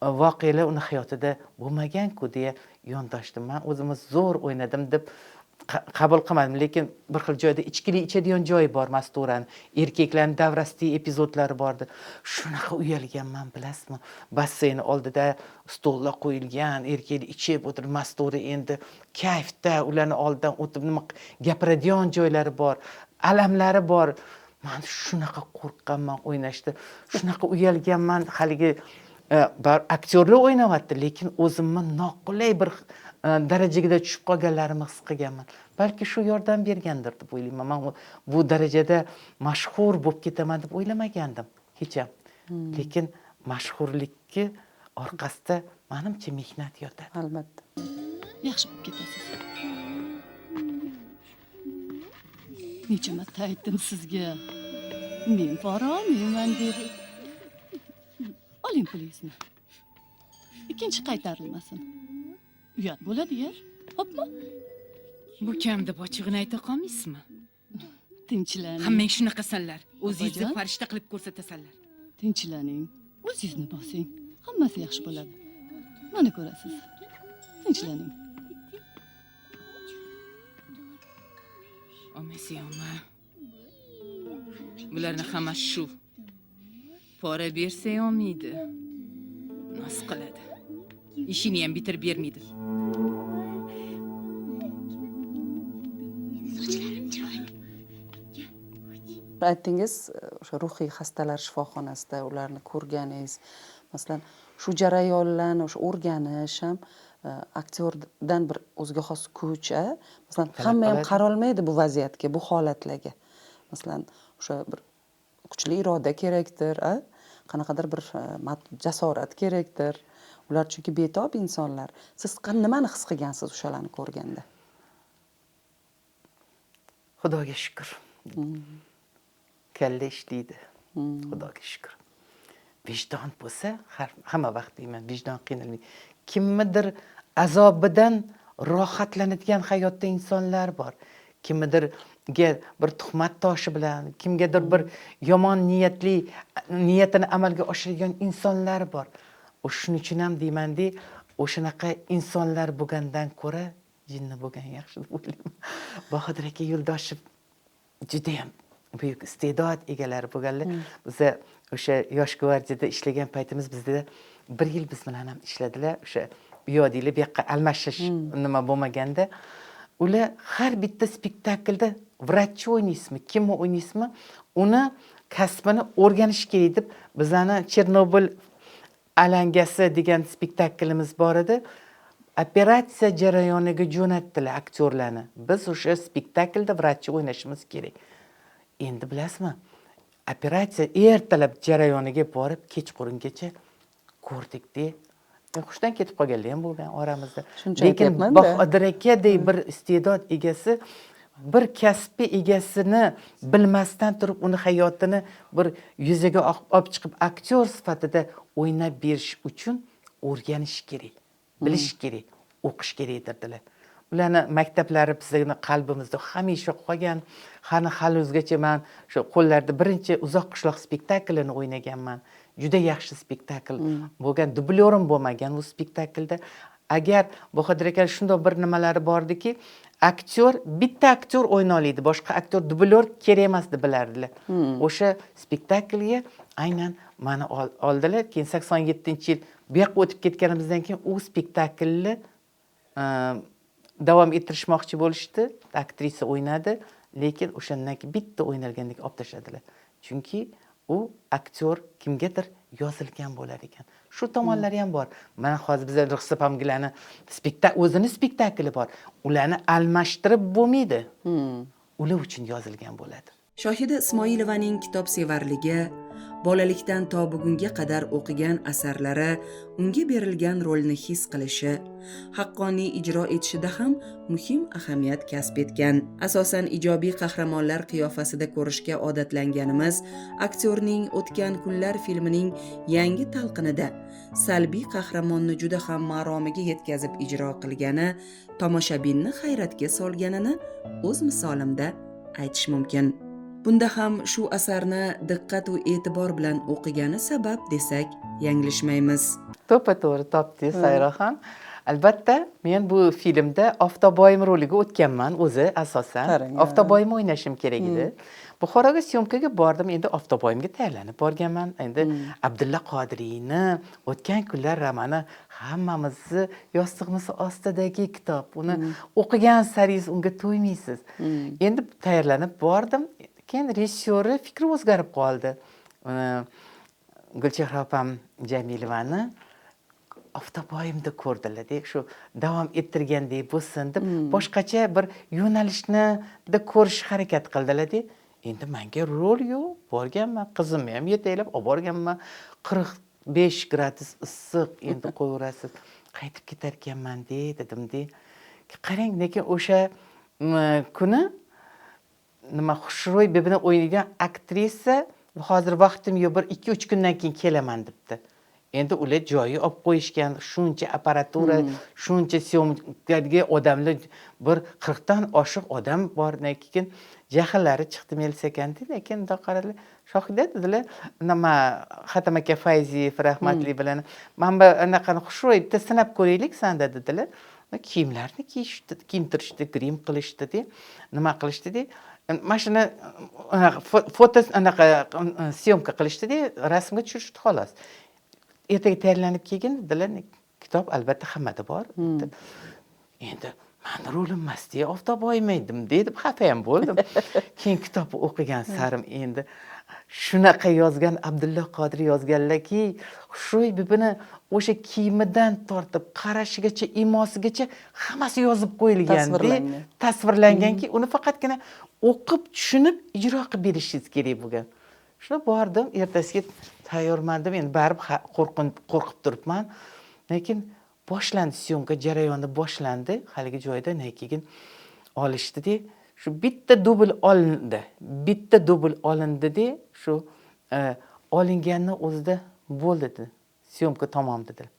voqealar uni hayotida bo'lmagan-ku deya yondoshdim. Men o'zimni zo'r o'ynadim deb qabul qilmadim, lekin bir xil joyda ichkilik ichadigan joyi bor Masturani, erkaklarning davrasidagi epizodlari bordi. Shunaqa uyalganman, bilasizmi? Basseyn oldida stollar qo'yilgan, erkaklar ichib o'tirib, Mastura endi kayfda ularni oldidan o'tib nima gapiradigan joylari bor, alamlari bor. Men shunaqa qo'rqqanman o'ynashda, shunaqa uyalganman. Haligi aktyorlar o'ynayapti, lekin o'zimni noqulay bir darajada tushib qolganlarimni his qilganman. Balki shu yordam bergandir deb o'ylayman. Men bu darajada mashhur bo'lib ketaman deb o'ylamagandim hech ham. Lekin mashhurlikni orqasida menimcha mehnat yotadi. Albatta. Yaxshi bo'lib ketasiz. Necha marta aytdim sizga. Men pora olmayman deb. Oling pulingizni. Ikkinchi qaytarilmasin. Uyat bo'ladi-ya. Xo'pmi? Bu kam deb ochig'ini ayta qolmaysizmi? Tinchlaning. Hammang shunaqasanlar. O'zingizni Opajon. farishta qilib ko'rsatasanlar. Tinchlaning. O'zingizni bosing. Hammasi yaxshi bo'ladi. Mana ko'rasiz. Tinchlaning. Olmaysiz, olma. Bularni hammasi shu. Pora bersa olmaydi. Noz qiladi. Ishini ham bitirib bermaydi. Aytdingiz, o'sha ruhiy xastalar shifoxonasida ularni ko'rganingiz, masalan, shu jarayonlarni o'sha o'rganish ham aktyordan bir o'ziga xos kuch, a? Masalan, hamma ham qarolmaydi bu vaziyatga, bu holatlarga. Masalan, o'sha bir kuchli iroda kerakdir, a? Qanaqadir bir jasorat kerakdir. Ular chunki betob insonlar. Siz nimani his qilgansiz o'shalarni ko'rganda? Xudoga shukr. Kalla ishlaydi. Xudoga shukr. Vijdon bo'lsa, hamma vaqt deyman, vijdon qiynalmaydi. Kimnidir azobidan rohatlanadigan hayotda insonlar bor. Kimnidirga bir tuhmat toshi bilan, kimgadir bir yomon niyatini amalga oshirgan insonlar bor. Shuning uchun ham deymanda, o'shanaqa insonlar bo'lgandan ko'ra jinni bo'lgan yaxshi deb o'ylayman. Bahodir aka Yo'ldoshev juda ham buyuk iste'dod egalari bo'lganlar. Biza o'sha Yosh gvardiyada ishlagan paytimiz bizda bir yil biz bilan ham ishladilar. O'sha u yoqdagilar bu yoqqa almashish nima bo'lmaganda, ular har bitta spektaklda vrachchi o'ynaysizmi, kimni o'ynaysizmi, uni kasbini o'rganish kerak deb bizani Chernobil alangasi degan spektaklimiz bor edi. Operatsiya jarayoniga jo'natdilar aktyorlarni. Biz o'sha spektaklda vrachchi o'ynashimiz kerak. Endi bilasizmi, operatsiya ertalab jarayoniga borib, kechqurungacha ko'rdikda, hushdan ketib qolganlar ham bo'lgan oramizda. Shuncha Lekin aytyapman-da. Bahodir akadek bir iste'dod egasi bir kasbi egasini bilmasdan turib uni hayotini bir yuzaga olib chiqib aktyor sifatida o'ynab berish uchun o'rganish kerak, bilish kerak, o'qish kerak dedilar. Ularni maktablari bizning qalbimizda hamisha qolgan. Hali hali o'zgacha men shu qo'llarda birinchi Uzoq qishloq spektaklini o'ynaganman. Juda yaxshi spektakl bo'lgan, dublyorim bo'lmagan u spektaklda. Agar Bahodir aka shunday bir nimalari bordiki, aktyor bitta aktyor o'yna oladi, boshqa aktyor dublyor kerak emas deb bilardilar. O'sha spektaklga aynan meni oldilar. Keyin 87-yil bu yoqqa o'tib ketganimizdan keyin u spektaklni davom ettirishmoqchi bo'lishdi. Aktrisa o'ynadi, lekin o'shandan keyin bitta o'ynalgandan keyin olib tashladilar. Chunki u aktyor kimgadir yozilgan bo'lar ekan. Shu tomonlari ham bor. Mana hozir bizlar Ruxsat opamgilarni o'zini spektakli bor. Ularni almashtirib bo'lmaydi. Ular uchun yozilgan bo'ladi. Shohida Ismoilovaning kitobsevarligi, bolalikdan to bugunga qadar o'qigan asarlari, unga berilgan rolni his qilishi, haqqoniy ijro etishida ham muhim ahamiyat kasb etgan. Asosan ijobiy qahramonlar qiyofasida ko'rishga odatlanganimiz, aktyorning O'tgan kunlar filmining yangi talqinida salbiy qahramonni juda ham maromiga yetkazib ijro qilgani, tomoshabinni hayratga solganini o'z misolimda aytish mumkin. Bunda ham shu asarni diqqat va e'tibor bilan o'qigani sabab desak yanglishmaymiz. To'ppa to'g'ri topdingiz, Sayroxon. Albatta, men bu filmda Oftoboyim roliga o'tganman o'zi asosan. Qarang, ha. Oftoboyimni o'ynashim kerak edi. Buxoroga съёмка ga bordim, endi Oftoboyimga tayyorlanib borganman. Endi Abdulla Qodiriyni "O'tgan kunlar" romani hammamizni yostig'imiz ostidagi kitob. Uni o'qigan saringiz unga to'ymaysiz. Endi tayyorlanib bordim. Keyin rejissyori fikri o'zgarib qoldi. Uni Gulchehra opam Jamilovani Oftoboyimda ko'rdilar, shu davom ettirgandek bo'lsin deb boshqacha bir yo'nalishni ko'rish harakat qildilar. Endi manga rol yo'q, borganman, qizimni ham yetaklab olib borganman. 45 gradus issiq, endi qo'yaverasiz. Qaytib ketarkanman de dedim de. Qarang, lekin o'sha kuni nima, Xushro'y bibini o'ynaydigan aktrisa hozir vaqtim yo'q, bir 2-3 kundan keyin kelaman debdi. Endi ular joyi olib qo'yishgan, shuncha apparatura, shuncha съёмка ga odamlar, bir 40 dan oshiq odam bor. Keyin jahllari chiqdi ekanda, lekin bundoq qaradilar. Shohida dedilar, nima, Hatam aka Fayziyev rahmatli bilan mana bu anaqani, Xushro'y bitta sinab ko'raylik sanda dedilar. Kiyimlarni kiyishdi, kiyintirishdi, grim qilishdida, nima qilishdida, mana shuni anaqa foto, anaqa съёмка qilishdida, rasmga tushirishdi, xolos. Ertaga tayyorlanib kelgin dedilar. Kitob albatta hammada bor. Endi mani rolim emas deya, Oftob edim deb xafa ham bo'ldim. Keyin kitobni o'qigan sarim endi shunaqa yozgan Abdulla Qodiriy yozganlarki, Xushro'y bibini o'sha kiyimidan tortib qarashigacha, imosigacha hammasi yozib qo'yilganda, Tasvirlangan. Tasvirlanganki, uni faqatgina o'qib, tushunib ijro qilib berishingiz kerak bo'lgan. Shunda bordim, ertasiga tayyorman deb, endi baribir qo'rqib turibman. Lekin boshlandi, съёмка jarayoni boshlandi haligi joyda. Keyin olishdida, shu bitta dubl olindi, bitta dubl olindida, shu olinganni o'zida bo'ldi dedi, съёмка tamom dedilar.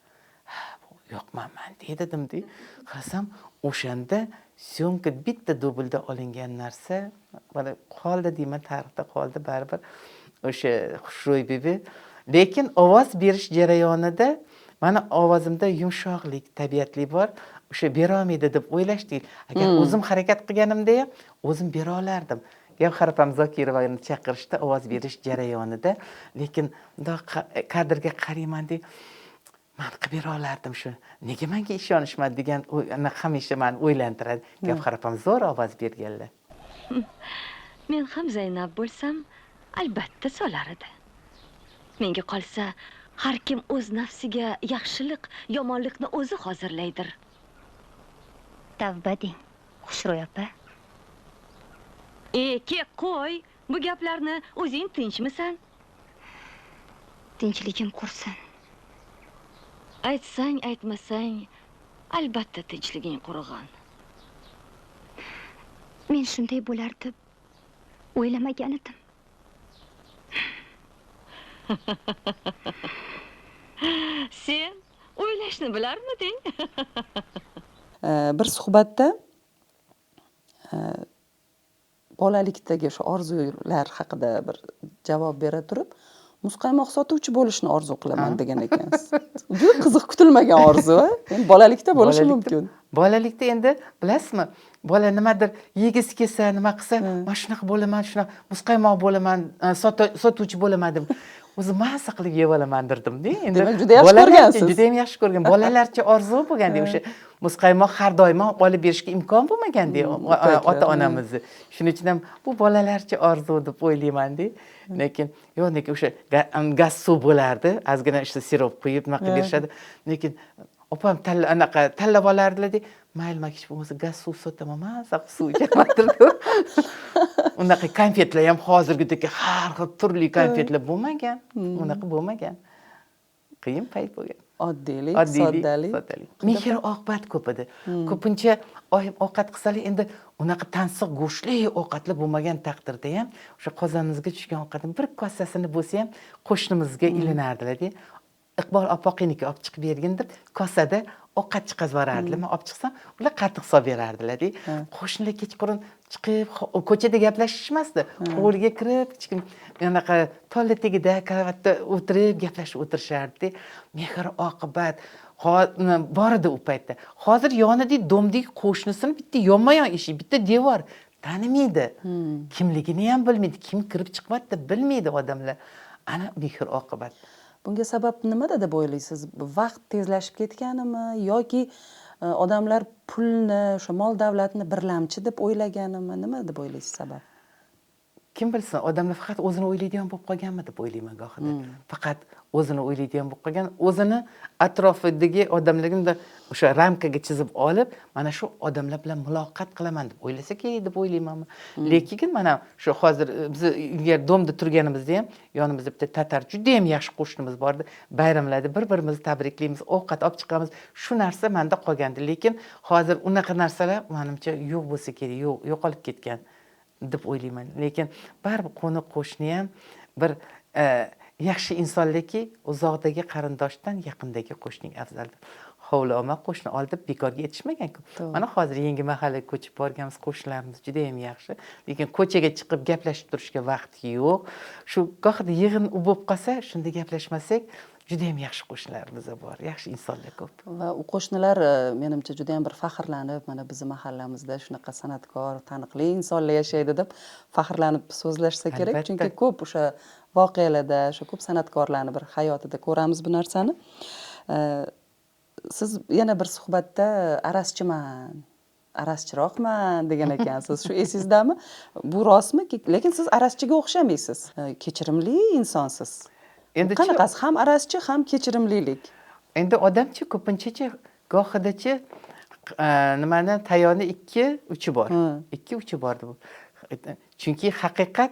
Ha, bu yoqmanman dedimda, qarasam o'shanda съёмка bitta dublda olingan narsa mana qoldi deyman, tarixda qoldi baribir o'sha Xushro'y bibi. Lekin ovoz berish jarayonida mani ovozimda yumshoqlik, tabiatli bor, o'sha berolmaydi deb o'ylashdi. Agar o'zim harakat qilganimda ham o'zim bera olardim. Gavhar opam Zokirovani chaqirishdi ovoz berish jarayonida, lekin bundoq kadrga qarayman deb, man qilib bera olardim shu, nega manga ishonishmadi degan anaqa hamisha mani o'ylantiradi. Gavhar opam zo'r ovoz berganlar. Men ham Zaynab bo'lsam, albatta solar edi. Menga qolsa, har kim o'z nafsiga yaxshilik, yomonlikni o'zi hozirlaydir. Tavba deng, Xushro'y opa. E, ke qo'y, bu gaplarni, o'zing tinchmisan? Tinchligim qursin. Aytsang, aytmasang, albatta tinchliging qurig'on. Men shunday bo'lar deb o'ylamagan edim. Sen o'ylashni bilarmiding? Bir suhbatda bolalikdagi shu orzular haqida bir javob bera turib, muzqaymoq sotuvchi bo'lishni orzu qilaman degan ekansiz. Juda qiziq, kutilmagan orzu, a? Endi bolalikda bo'lishi mumkin. Bolalikda endi bilasizmi, bola nimadir yegisi kelsa, nima qilsa, mana shunaqa bo'laman, shunaqa muzqaymoq bo'laman, sotuvchi bo'laman deb o'zi mazza qilib yeb olaman derdim-da. Endi Demak, juda yaxshi bolalarcha ko'rgansiz. Juda ham yaxshi ko'rgan. Bolalarcha orzu bo'lganda o'sha muzqaymoq har doim olib berishga imkon bo'lmaganda Paytlar, ota-onamizni. Shuning uchun ham bu bolalarcha orzu deb o'ylayman-da. Lekin yo'q, lekin o'sha gaz suv bo'lardi, ozgina o'sha sirop quyib nima qilib berishadi. Lekin opam anaqa tanlab olardilar-da, mayli, man hech bo'lmasa gaz suv sotaman, mazza qilib suv ichaman derdim. Unaqa konfetlar ham hozirgidek har xil turli konfetlar bo'lmagan. Unaqa bo'lmagan. Qiyin payt bo'lgan. Oddiylik, Oddiylik, soddalik. Soddalik. Mehr oqibat ko'p edi. Ko'pincha oyim ovqat qilsalar, endi unaqa tansiq go'shtli ovqatlar bo'lmagan taqdirda ham o'sha qozonimizga tushgan ovqatni bir kosasini bo'lsa ham qo'shnimizga ilinardilar-da. Iqbol opoqiniki olib chiqib bergin deb kosada Ovqat chiqazib yuborardilar. Man olib chiqsam, ular qatiq solib berardilar. Qo'shnilar kechqurun chiqib ko'chada gaplashishmasdi. Hovliga kirib, kichkina anaqa tolli tagida karavotda o'tirib gaplashib o'tirishardi. Mehr oqibat bor edi u paytda. Hozir yonidagi domdagi qo'shnisini bitta yonma-yon eshik, bitta devor tanimaydi. Kimligini ham bilmaydi, kim kirib chiqyapti bilmaydi odamlar. Ana mehr oqibat. Bunga sabab nimada deb o'ylaysiz? Vaqt tezlashib ketganimi yoki odamlar pulni, o'sha mol davlatni birlamchi deb o'ylaganimi? Nima deb o'ylaysiz sabab? Kim bilsin, odamlar faqat o'zini o'ylaydigan bo'lib qolganmi deb o'ylayman gohida. Faqat o'zini o'ylaydigan bo'lib qolgan, o'zini atrofidagi odamlarni o'sha ramkaga chizib olib, mana shu odamlar bilan muloqot qilaman deb o'ylasa kerak deb o'ylayman. Lekin mana shu hozir biz ilgari domda turganimizda ham yonimizda bitta tatar juda ham yaxshi qo'shnimiz bor edi. Bayramlarda bir-birimizni tabriklaymiz, ovqat olib chiqamiz. Shu narsa menda qolgandi. Lekin hozir unaqa narsalar menimcha yo'q bo'lsa kerak, yo'q, yo'qolib ketgan deb o'ylayman. Lekin baribir qo'ni qo'shni ham bir yaxshi insonlarki, uzoqdagi qarindoshdan yaqindagi qo'shning afzaldir. Hovli olma, qo'shni ol deb bekorga aytishmagan-ku. Mana hozir yangi mahallaga ko'chib borganmiz, qo'shnilarimiz juda ham yaxshi. Lekin ko'chaga chiqib gaplashib turishga vaqt yo'q. Shu gohida yig'in bo'lib qolsa, shunda gaplashmasak, juda ham yaxshi qo'shnilarimiz bor, yaxshi insonlar ko'p. Va u qo'shnilar menimcha juda ham bir faxrlanib, mana bizni mahallamizda shunaqa san'atkor, taniqli insonlar yashaydi deb faxrlanib so'zlashsa kerak. Chunki ko'p o'sha voqealarda, o'sha ko'p san'atkorlarni bir hayotida ko'ramiz bu narsani. Siz yana bir suhbatda arazchiman, arazchiroqman degan ekansiz. Shu esingizdami? Bu rostmi? Lekin siz arazchiga o'xshamaysiz. Kechirimli insonsiz. Endi qanaqasi? Ham arazchi, ham kechirimlilik. Endi odamchi ko'pinchachi gohidachi nimani tayoni ikki uchi bor. Ikki uchi bor deb. Chunki haqiqat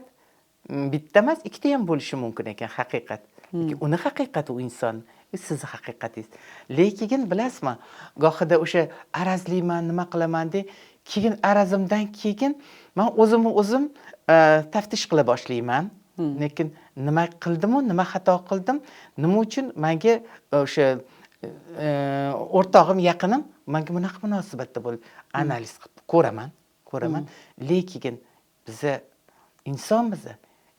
bitta emas, ikkita ham bo'lishi mumkin ekan haqiqat. Lekin uni haqiqati u inson, sizni haqiqatingiz. Lekin bilasizmi, gohida o'sha arazliman, nima qilaman deb, keyin arazimdan keyin men o'zimni o'zim taftish qila boshlayman. Lekin nima qildim-u, nima xato qildim, nima uchun menga o'sha o'rtog'im, yaqinim menga bunaqa munosabatda bo'ldi. Analiz qilib ko'raman. Lekin biza insonmiz,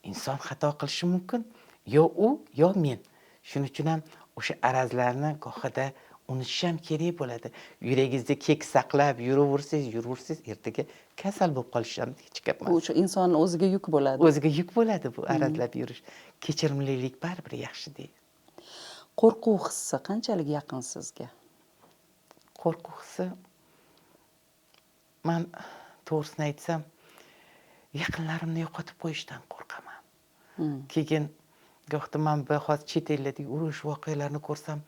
inson xato qilishi mumkin. Yo u, yo men. Shuning uchun ham o'sha arazlarni gohida unutish ham kerak bo'ladi. Yuragingizda kek saqlab yuraversangiz, ertaga kasal bo'lib qolish ham hech gap emas. Bu o'sha insonning o'ziga yuk bo'ladi. O'ziga yuk bo'ladi bu arazlab yurish. Kechirimlilik baribir yaxshi deydi. Qo'rquv hissi qanchalik yaqin sizga? Qo'rquv hissi, man to'g'risini aytsam, yaqinlarimni yo'qotib qo'yishdan qo'rqaman. Keyin gohida man bu hozir chet ellardagi urush voqealarini ko'rsam,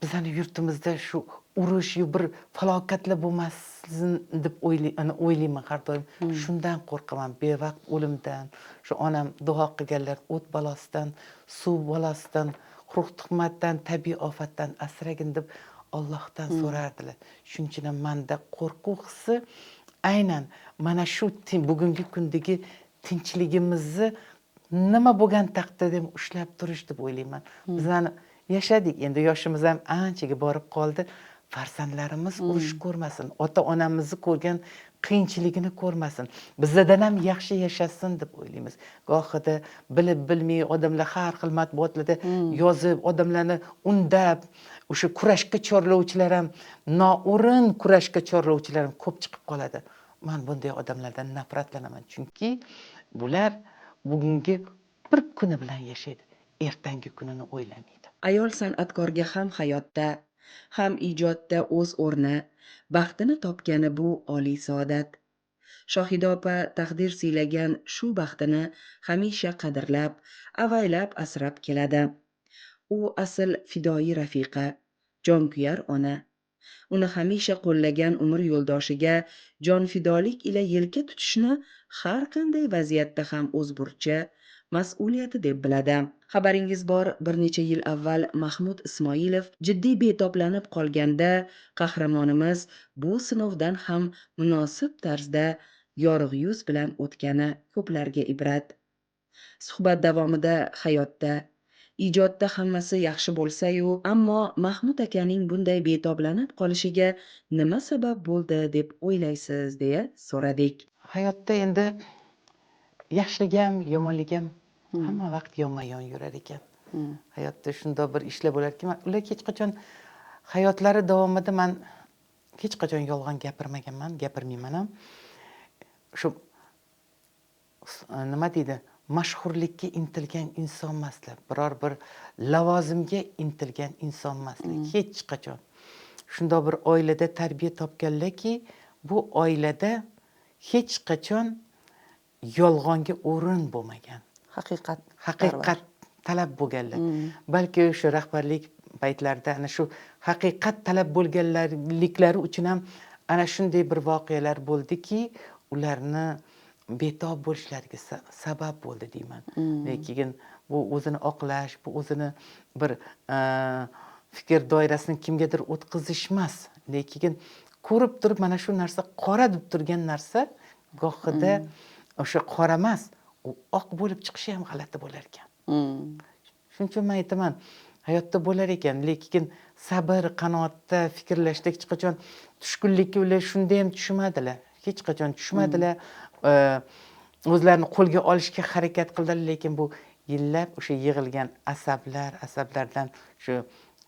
bizani yurtimizda shu urush yo bir falokatlar bo'lmasin deb o'ylayman har doim. Shundan qo'rqaman, bevaqt o'limdan. Shu onam duo qilganlar, o't balosidan, suv balosidan, quruq tuhmatdan, tabiiy ofatdan asragin deb Allohdan so'rardilar. Shuning uchun ham menda qo'rquv hissi aynan mana shu bugungi kundagi tinchligimizni nima bo'lgan taqdirda ham ushlab turish deb o'ylayman. Bizlarni yashadik, endi yoshimiz ham anchaga borib qoldi. Farzandlarimiz urush ko'rmasin, ota-onamizni ko'rgan qiyinchiligini ko'rmasin, bizlardan ham yaxshi yashasin deb o'ylaymiz. Gohida bilib bilmay odamlar har xil matbuotlarda yozib, odamlarni undab, o'sha kurashga chorlovchilar ham, noo'rin kurashga chorlovchilar ham ko'p chiqib qoladi. Men bunday odamlardan nafratlanaman, chunki bular bugungi bir kuni bilan yashaydi, ertangi kunini o'ylamaydi. Ayol san'atkorga ham hayotda, ham ijodda o'z o'rni, baxtini topgani bu oliy saodat. Shohida opa taqdir siylagan shu baxtini hamisha qadrlab, avaylab asrab keladi. U asl fidoyi rafiqa, jonkuyar ona. Uni hamisha qo'llagan umr yo'ldoshiga jonfidolik ila yelka tutishni har qanday vaziyatda ham o'z burchi, mas'uliyati deb biladi. Xabaringiz bor, bir necha yil avval Mahmud Ismoilov jiddiy betoblanib qolganda qahramonimiz bu sinovdan ham munosib tarzda yorug' yuz bilan o'tgani ko'plarga ibrat. Suhbat davomida hayotda, Ijodda hammasi yaxshi bo'lsa-yu, ammo Mahmud akaning bunday betoblanib qolishiga nima sabab bo'ldi deb o'ylaysiz, deya so'radik. Hayotda endi yaxshilik ham, yomonlik ham hamma vaqt yonma yon yurar ekan. Hayotda shundoq bir ishlar bo'larki, ular hech qachon hayotlari davomida, man hech qachon yolg'on gapirmaganman, gapirmayman ham. Shu nima deydi, mashhurlikka intilgan inson emaslar, biror bir lavozimga intilgan inson emaslar hech qachon. Shundoq bir oilada tarbiya topganlarki, bu oilada hech qachon yolg'onga o'rin bo'lmagan. Haqiqat. Haqiqat talab bo'lganlar. Balki o'sha rahbarlik paytlarida ana shu haqiqat talab bo'lganliklari uchun ham ana shunday bir voqealar bo'ldiki, ularni betob bo'lishlariga sabab bo'ldi deyman. Lekin bu o'zini oqlash, bu o'zini bir fikr doirasini kimgadir o'tkazish emas, lekin ko'rib turib mana shu narsa qora deb turgan narsa gohida o'sha qora emas, u oq bo'lib chiqishi ham g'alati bo'lar ekan. Shuning uchun man aytaman, hayotda bo'lar ekan, lekin sabr, qanoatda fikrlashda hech qachon tushkunlikka ular shunda ham tushmadilar, hech qachon tushmadilar. O'zlarini qo'lga olishga harakat qildilar, lekin bu yillab o'sha yig'ilgan asablar, asablardan shu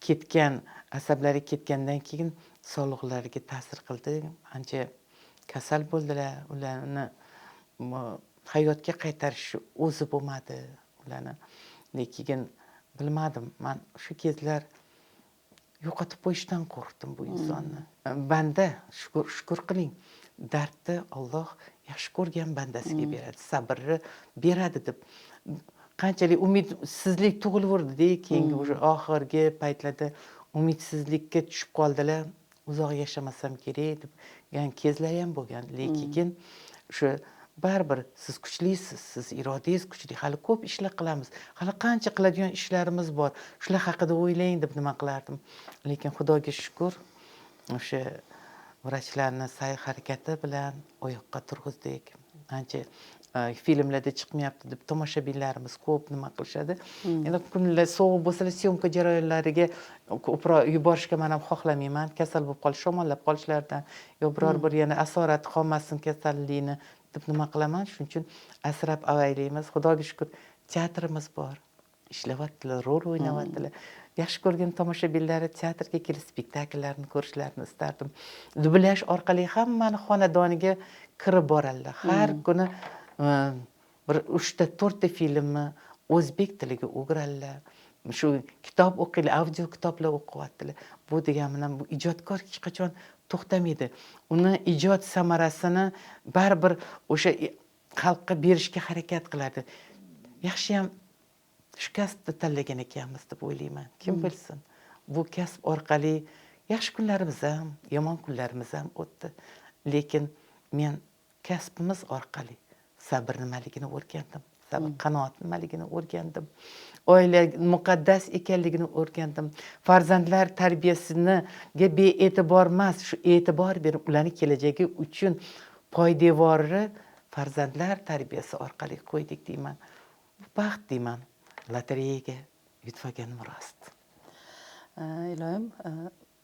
ketgan, asablari ketgandan keyin sog'liqlariga ta'sir qildi, ancha kasal bo'ldilar. Ularni hayotga qaytarish o'zi bo'lmadi ularni. Lekin bilmadim, man shu kezlar yo'qotib qo'yishdan qo'rqdim bu insonni. Banda shukur qiling, dardni Alloh yaxshi ko'rgan bandasiga beradi, sabrni beradi deb qanchalik umidsizlik tug'ilaverdi-da, keyingi o'sha oxirgi paytlarda umidsizlikka tushib qoldilar, uzoq yashamasam kerak deb degan kezlar ham bo'lgan. Lekin o'sha baribir siz kuchlisiz, siz irodangiz kuchli, hali ko'p ishlar qilamiz, hali qancha qiladigan ishlarimiz bor, shular haqida o'ylang deb nima qilardim. Lekin Xudoga shukur, o'sha vrachlarni sa'y harakati bilan oyoqqa turg'izdik. Ancha filmlarda chiqmayapti deb tomoshabinlarimiz ko'p nima qilishadi. Endi kunlar sovuq bo'lsa, syomka jarayonlariga ko'proq yuborishga man ham xohlamayman, kasal bo'lib qolish, shamollab qolishlaridan yo biror bir yana asorat qolmasin kasallikni deb nima qilaman. Shuning uchun asrab avaylaymiz. Xudoga shukur, teatrimiz bor, ishlayaptilar, rol o'ynayaptilar. Yaxshi ko'rgan tomoshabinlari teatrga kelib spektakllarni ko'rishlarini istardim. Dublyaj orqali hammani xonadoniga kirib boradilar. Har kuni bir 3ta 4ta filmni o'zbek tiliga o'giradilar. Shu kitob o'qiylar, audio kitoblar o'qiyaptilar. Bu degani bilan bu ijodkor hech qachon to'xtamaydi. Uni ijod samarasini baribir o'sha xalqqa berishga harakat qiladi. Yaxshiyam shu kasbni tanlagan ekanmiz deb o'ylayman. Kim bilsin, bu kasb orqali yaxshi kunlarimiz ham, yomon kunlarimiz ham o'tdi. Lekin men kasbimiz orqali sabr nimaligini o'rgandim, sabr qanoat nimaligini o'rgandim, oila muqaddas ekanligini o'rgandim, farzandlar tarbiyasiga bee'tibor emas, shu e'tibor berib ularni kelajagi uchun poydevorni farzandlar tarbiyasi orqali qo'ydik deyman. Bu baxt deyman. Lotereyaga yutib rost. Iloyim,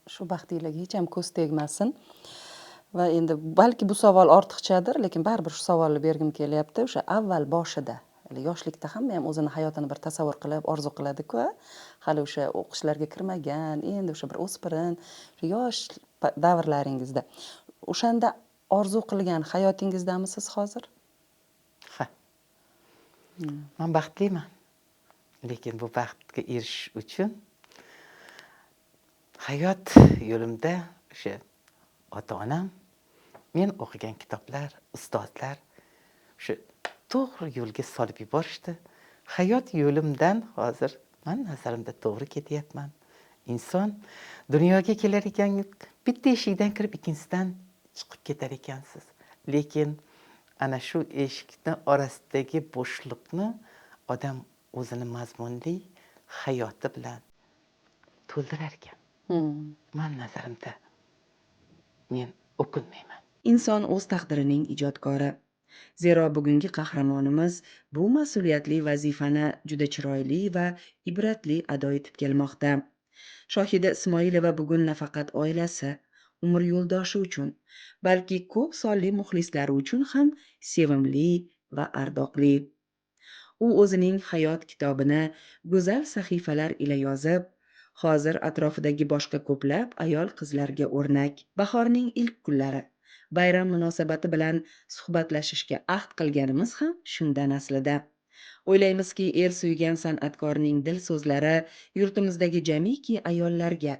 shu baxtinglarga hech ham ko'z tegmasin. Va endi balki bu savol ortiqchadir, lekin baribir shu savolni bergim kelyapti. O'sha avval boshida, hali yoshlikda hamma ham o'zini hayotini bir tasavvur qilib, orzu qiladi-ku, hali o'sha o'qishlarga kirmagan, endi o'sha bir o'spirin, o'sha yosh davrlaringizda. O'shanda orzu qilgan hayotingizdamisiz hozir? Ha. Men baxtliman. Lekin bu baxtga erishish uchun hayot yo'limda o'sha ota-onam, men o'qigan kitoblar, ustozlar o'sha to'g'ri yo'lga solib yuborishdi. Hayot yo'limdan hozir men nazarimda to'g'ri ketyapman. Inson dunyoga kelar ekan, bitta eshikdan kirib ikkinchisidan chiqib ketar ekansiz. Lekin ana shu eshikni orasidagi bo'shliqni odam o'zini mazmunli hayoti bilan to'ldirar ekan. Men nazarimda men o'kinmayman. Inson o'z taqdirining ijodkori. Zero bugungi qahramonimiz bu mas'uliyatli vazifani juda chiroyli va ibratli ado etib kelmoqda. Shohida Ismoilova bugun nafaqat oilasi, umr yo'ldoshi uchun, balki ko'p sonli muxlislari uchun ham sevimli va ardoqli. U o'zining hayot kitobini go'zal sahifalar ila yozib, hozir atrofidagi boshqa ko'plab ayol qizlarga o'rnak. Bahorning ilk kunlari bayram munosabati bilan suhbatlashishga ahd qilganimiz ham shundan aslida. O'ylaymizki, er suygan san'atkorning dil so'zlari yurtimizdagi jamiki ayollarga,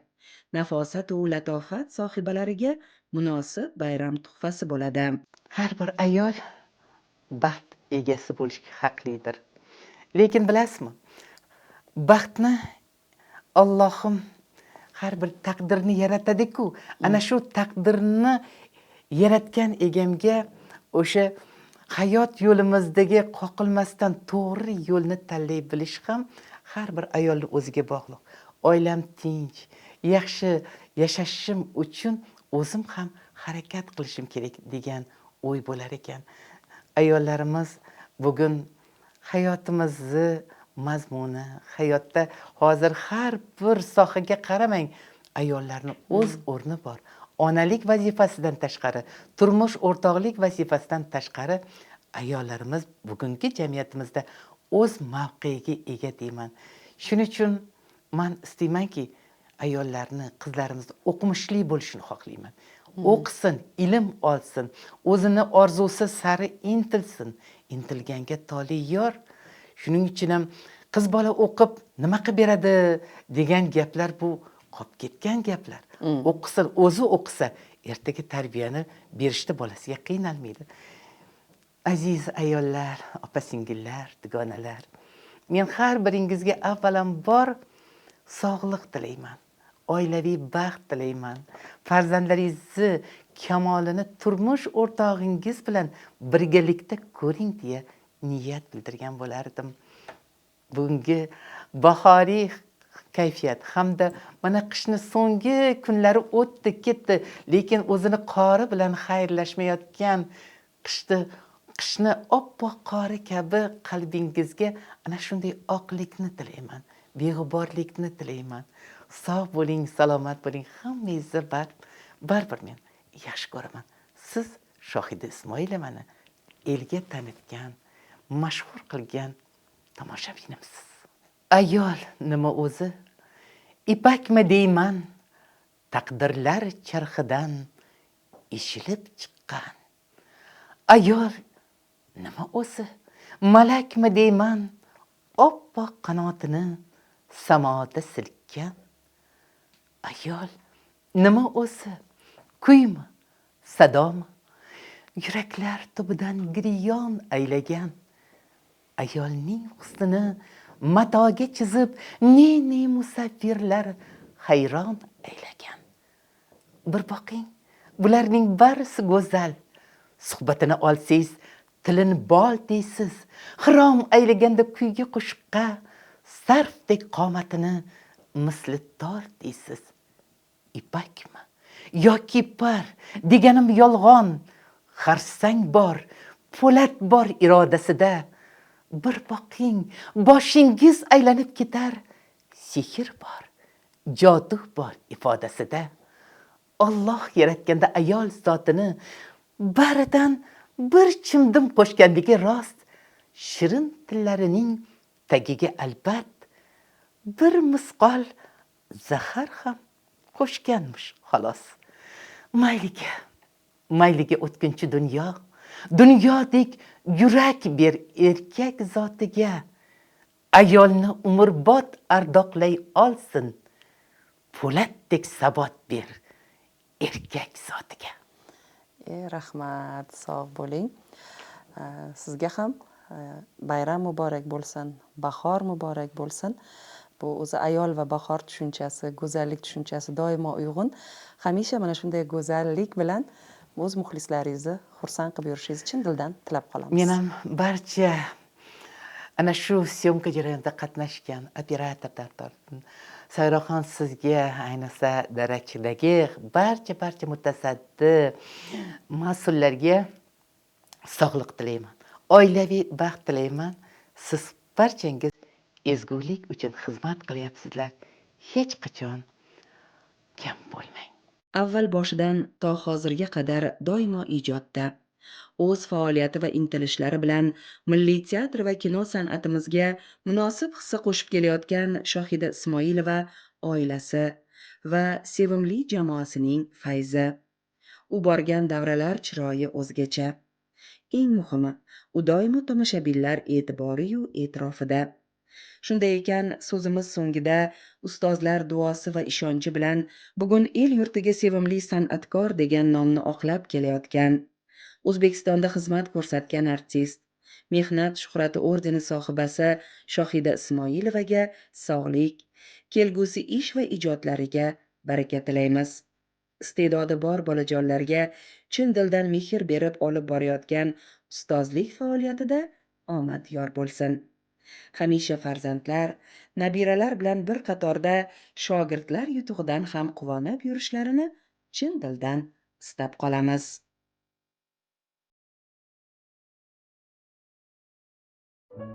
nafosat u latofat sohibalariga munosib bayram tuhfasi bo'ladi. Har bir ayol baxt egasi bo'lishga haqlidir. Lekin bilasizmi, baxtni Allohim har bir taqdirni yaratadi-ku. Ana shu taqdirni yaratgan egamga o'sha hayot yo'limizdagi qoqilmasdan to'g'ri yo'lni tanlay bilish ham har bir ayolni o'ziga bog'liq. Oilam tinch, yaxshi yashashim uchun o'zim ham harakat qilishim kerak degan o'y bo'lar ekan. Ayollarimiz bugun hayotimizni mazmuni, hayotda hozir har bir sohaga qaramang, ayollarning o'z o'rni bor. Onalik vazifasidan tashqari, turmush o'rtoqlik vazifasidan tashqari ayollarimiz bugungi jamiyatimizda o'z mavqeiga ega deyman. Shuning uchun men istaymanki, ayollarni, qizlarimizni o'qimishli bo'lishini xohlayman. O'qisin, ilm olsin, o'zini orzusi sari intilsin. Intilganga tole yor. Shuning uchun ham qiz bola o'qib nima qilib beradi degan gaplar bu qolib ketgan gaplar. O'qisin, o'zi o'qisa, ertaga tarbiyani berishda bolasiga qiynalmaydi. Aziz ayollar, opa-singillar, dugonalar, men har biringizga avvalambor sog'liq tilayman, oilaviy baxt tilayman. Farzandlaringizni kamolini turmush o'rtog'ingiz bilan birgalikda ko'ring deya niyat bildirgan bo'lardim. Bugungi bahoriy kayfiyat hamda mana qishni so'nggi kunlari o'tdi, ketdi, lekin o'zini qori bilan xayrlashmayotgan qishni oppoq qori kabi qalbingizga ana shunday oqlikni tilayman, beg'uborlikni tilayman. Sog' bo'ling, salomat bo'ling. Hammangizni baribir men yaxshi ko'raman. Siz Shohida Ismoilovani elga tanitgan, mashhur qilgan tomoshabinimsiz. Ayol nima o'zi? Ipakmi deyman, taqdirlar charxidan eshilib chiqqan. Ayol nima o'zi? Malakmi deyman, oppoq qanotini samoda silkkan. Ayol nima o'zi? Kuymi, sadomi? Yuraklar tubidan giriyon aylagan. Ayolning husnini matoga chizib, ne-ne musavvirlar hayron aylagan. Bir boqing, bularning barisi go'zal. Suhbatini olsangiz, tilini bol deysiz. Xirom aylaganda kuyga qo'shiqqa, sarfdek qomatini misli tor deysiz. Ipakmi yoki par deganim yolg'on, xarsang bor, po'lat bor irodasida. Bir boqing, boshingiz aylanib ketar, sehr bor, jodu bor ifodasida. Alloh yaratganda ayol zotini baridan bir chimdim qo'shganligi rost. Shirin tillarining tagiga albat bir misqol zahar ham qo'shganmish xolos. Mayliga, mayliga o'tkinchi dunyo, dunyodek yurak ber erkak zotiga. Ayolni umrbod ardoqlay olsin, po'latdek sabot ber erkak zotiga. Rahmat, sog' bo'ling. Sizga ham bayram muborak bo'lsin, bahor muborak bo'lsin. Bu o'zi ayol va bahor tushunchasi, go'zallik tushunchasi doimo uyg'un. Hamisha mana shunday go'zallik bilan o'z muxlislaringizni xursand qilib yurishingizni chin dildan tilab qolamiz. Men ham barcha ana shu syomka jarayonida qatnashgan operatorlar tortib, Sayroxon sizga, ayniqsa darakchidagi barcha mutasaddi mas'ullarga Sog'liq tilayman, oilaviy baxt tilayman. Siz barchangiz ezgulik uchun xizmat qilyapsizlar, hech qachon kam bo'lmang. Avval boshidan to hozirga qadar doimo ijodda. O'z faoliyati va intilishlari bilan milliy teatr va kino san'atimizga munosib hissa qo'shib kelayotgan Shohida Ismoilova oilasi va sevimli jamoasining fayzi. U borgan davralar chiroyi o'zgacha. Eng muhimi, u doimo tomoshabinlar e'tibori-yu e'tirofida. Shunday ekan, so'zimiz so'ngida ustozlar duosi va ishonchi bilan bugun el yurtiga sevimli san'atkor degan nomni oqlab kelayotgan, O'zbekistonda xizmat ko'rsatgan artist, Mehnat shuhrati ordeni sohibasi Shohida Ismoilovaga sog'lik, kelgusi ish va ijodlariga baraka tilaymiz. Iste'dodi bor bolajonlarga chin dildan mehr berib olib borayotgan ustozlik faoliyatida omad yor bo'lsin. Hamisha farzandlar, nabiralar bilan bir qatorda shogirdlar yutug'idan ham quvonib yurishlarini chin dildan istab qolamiz.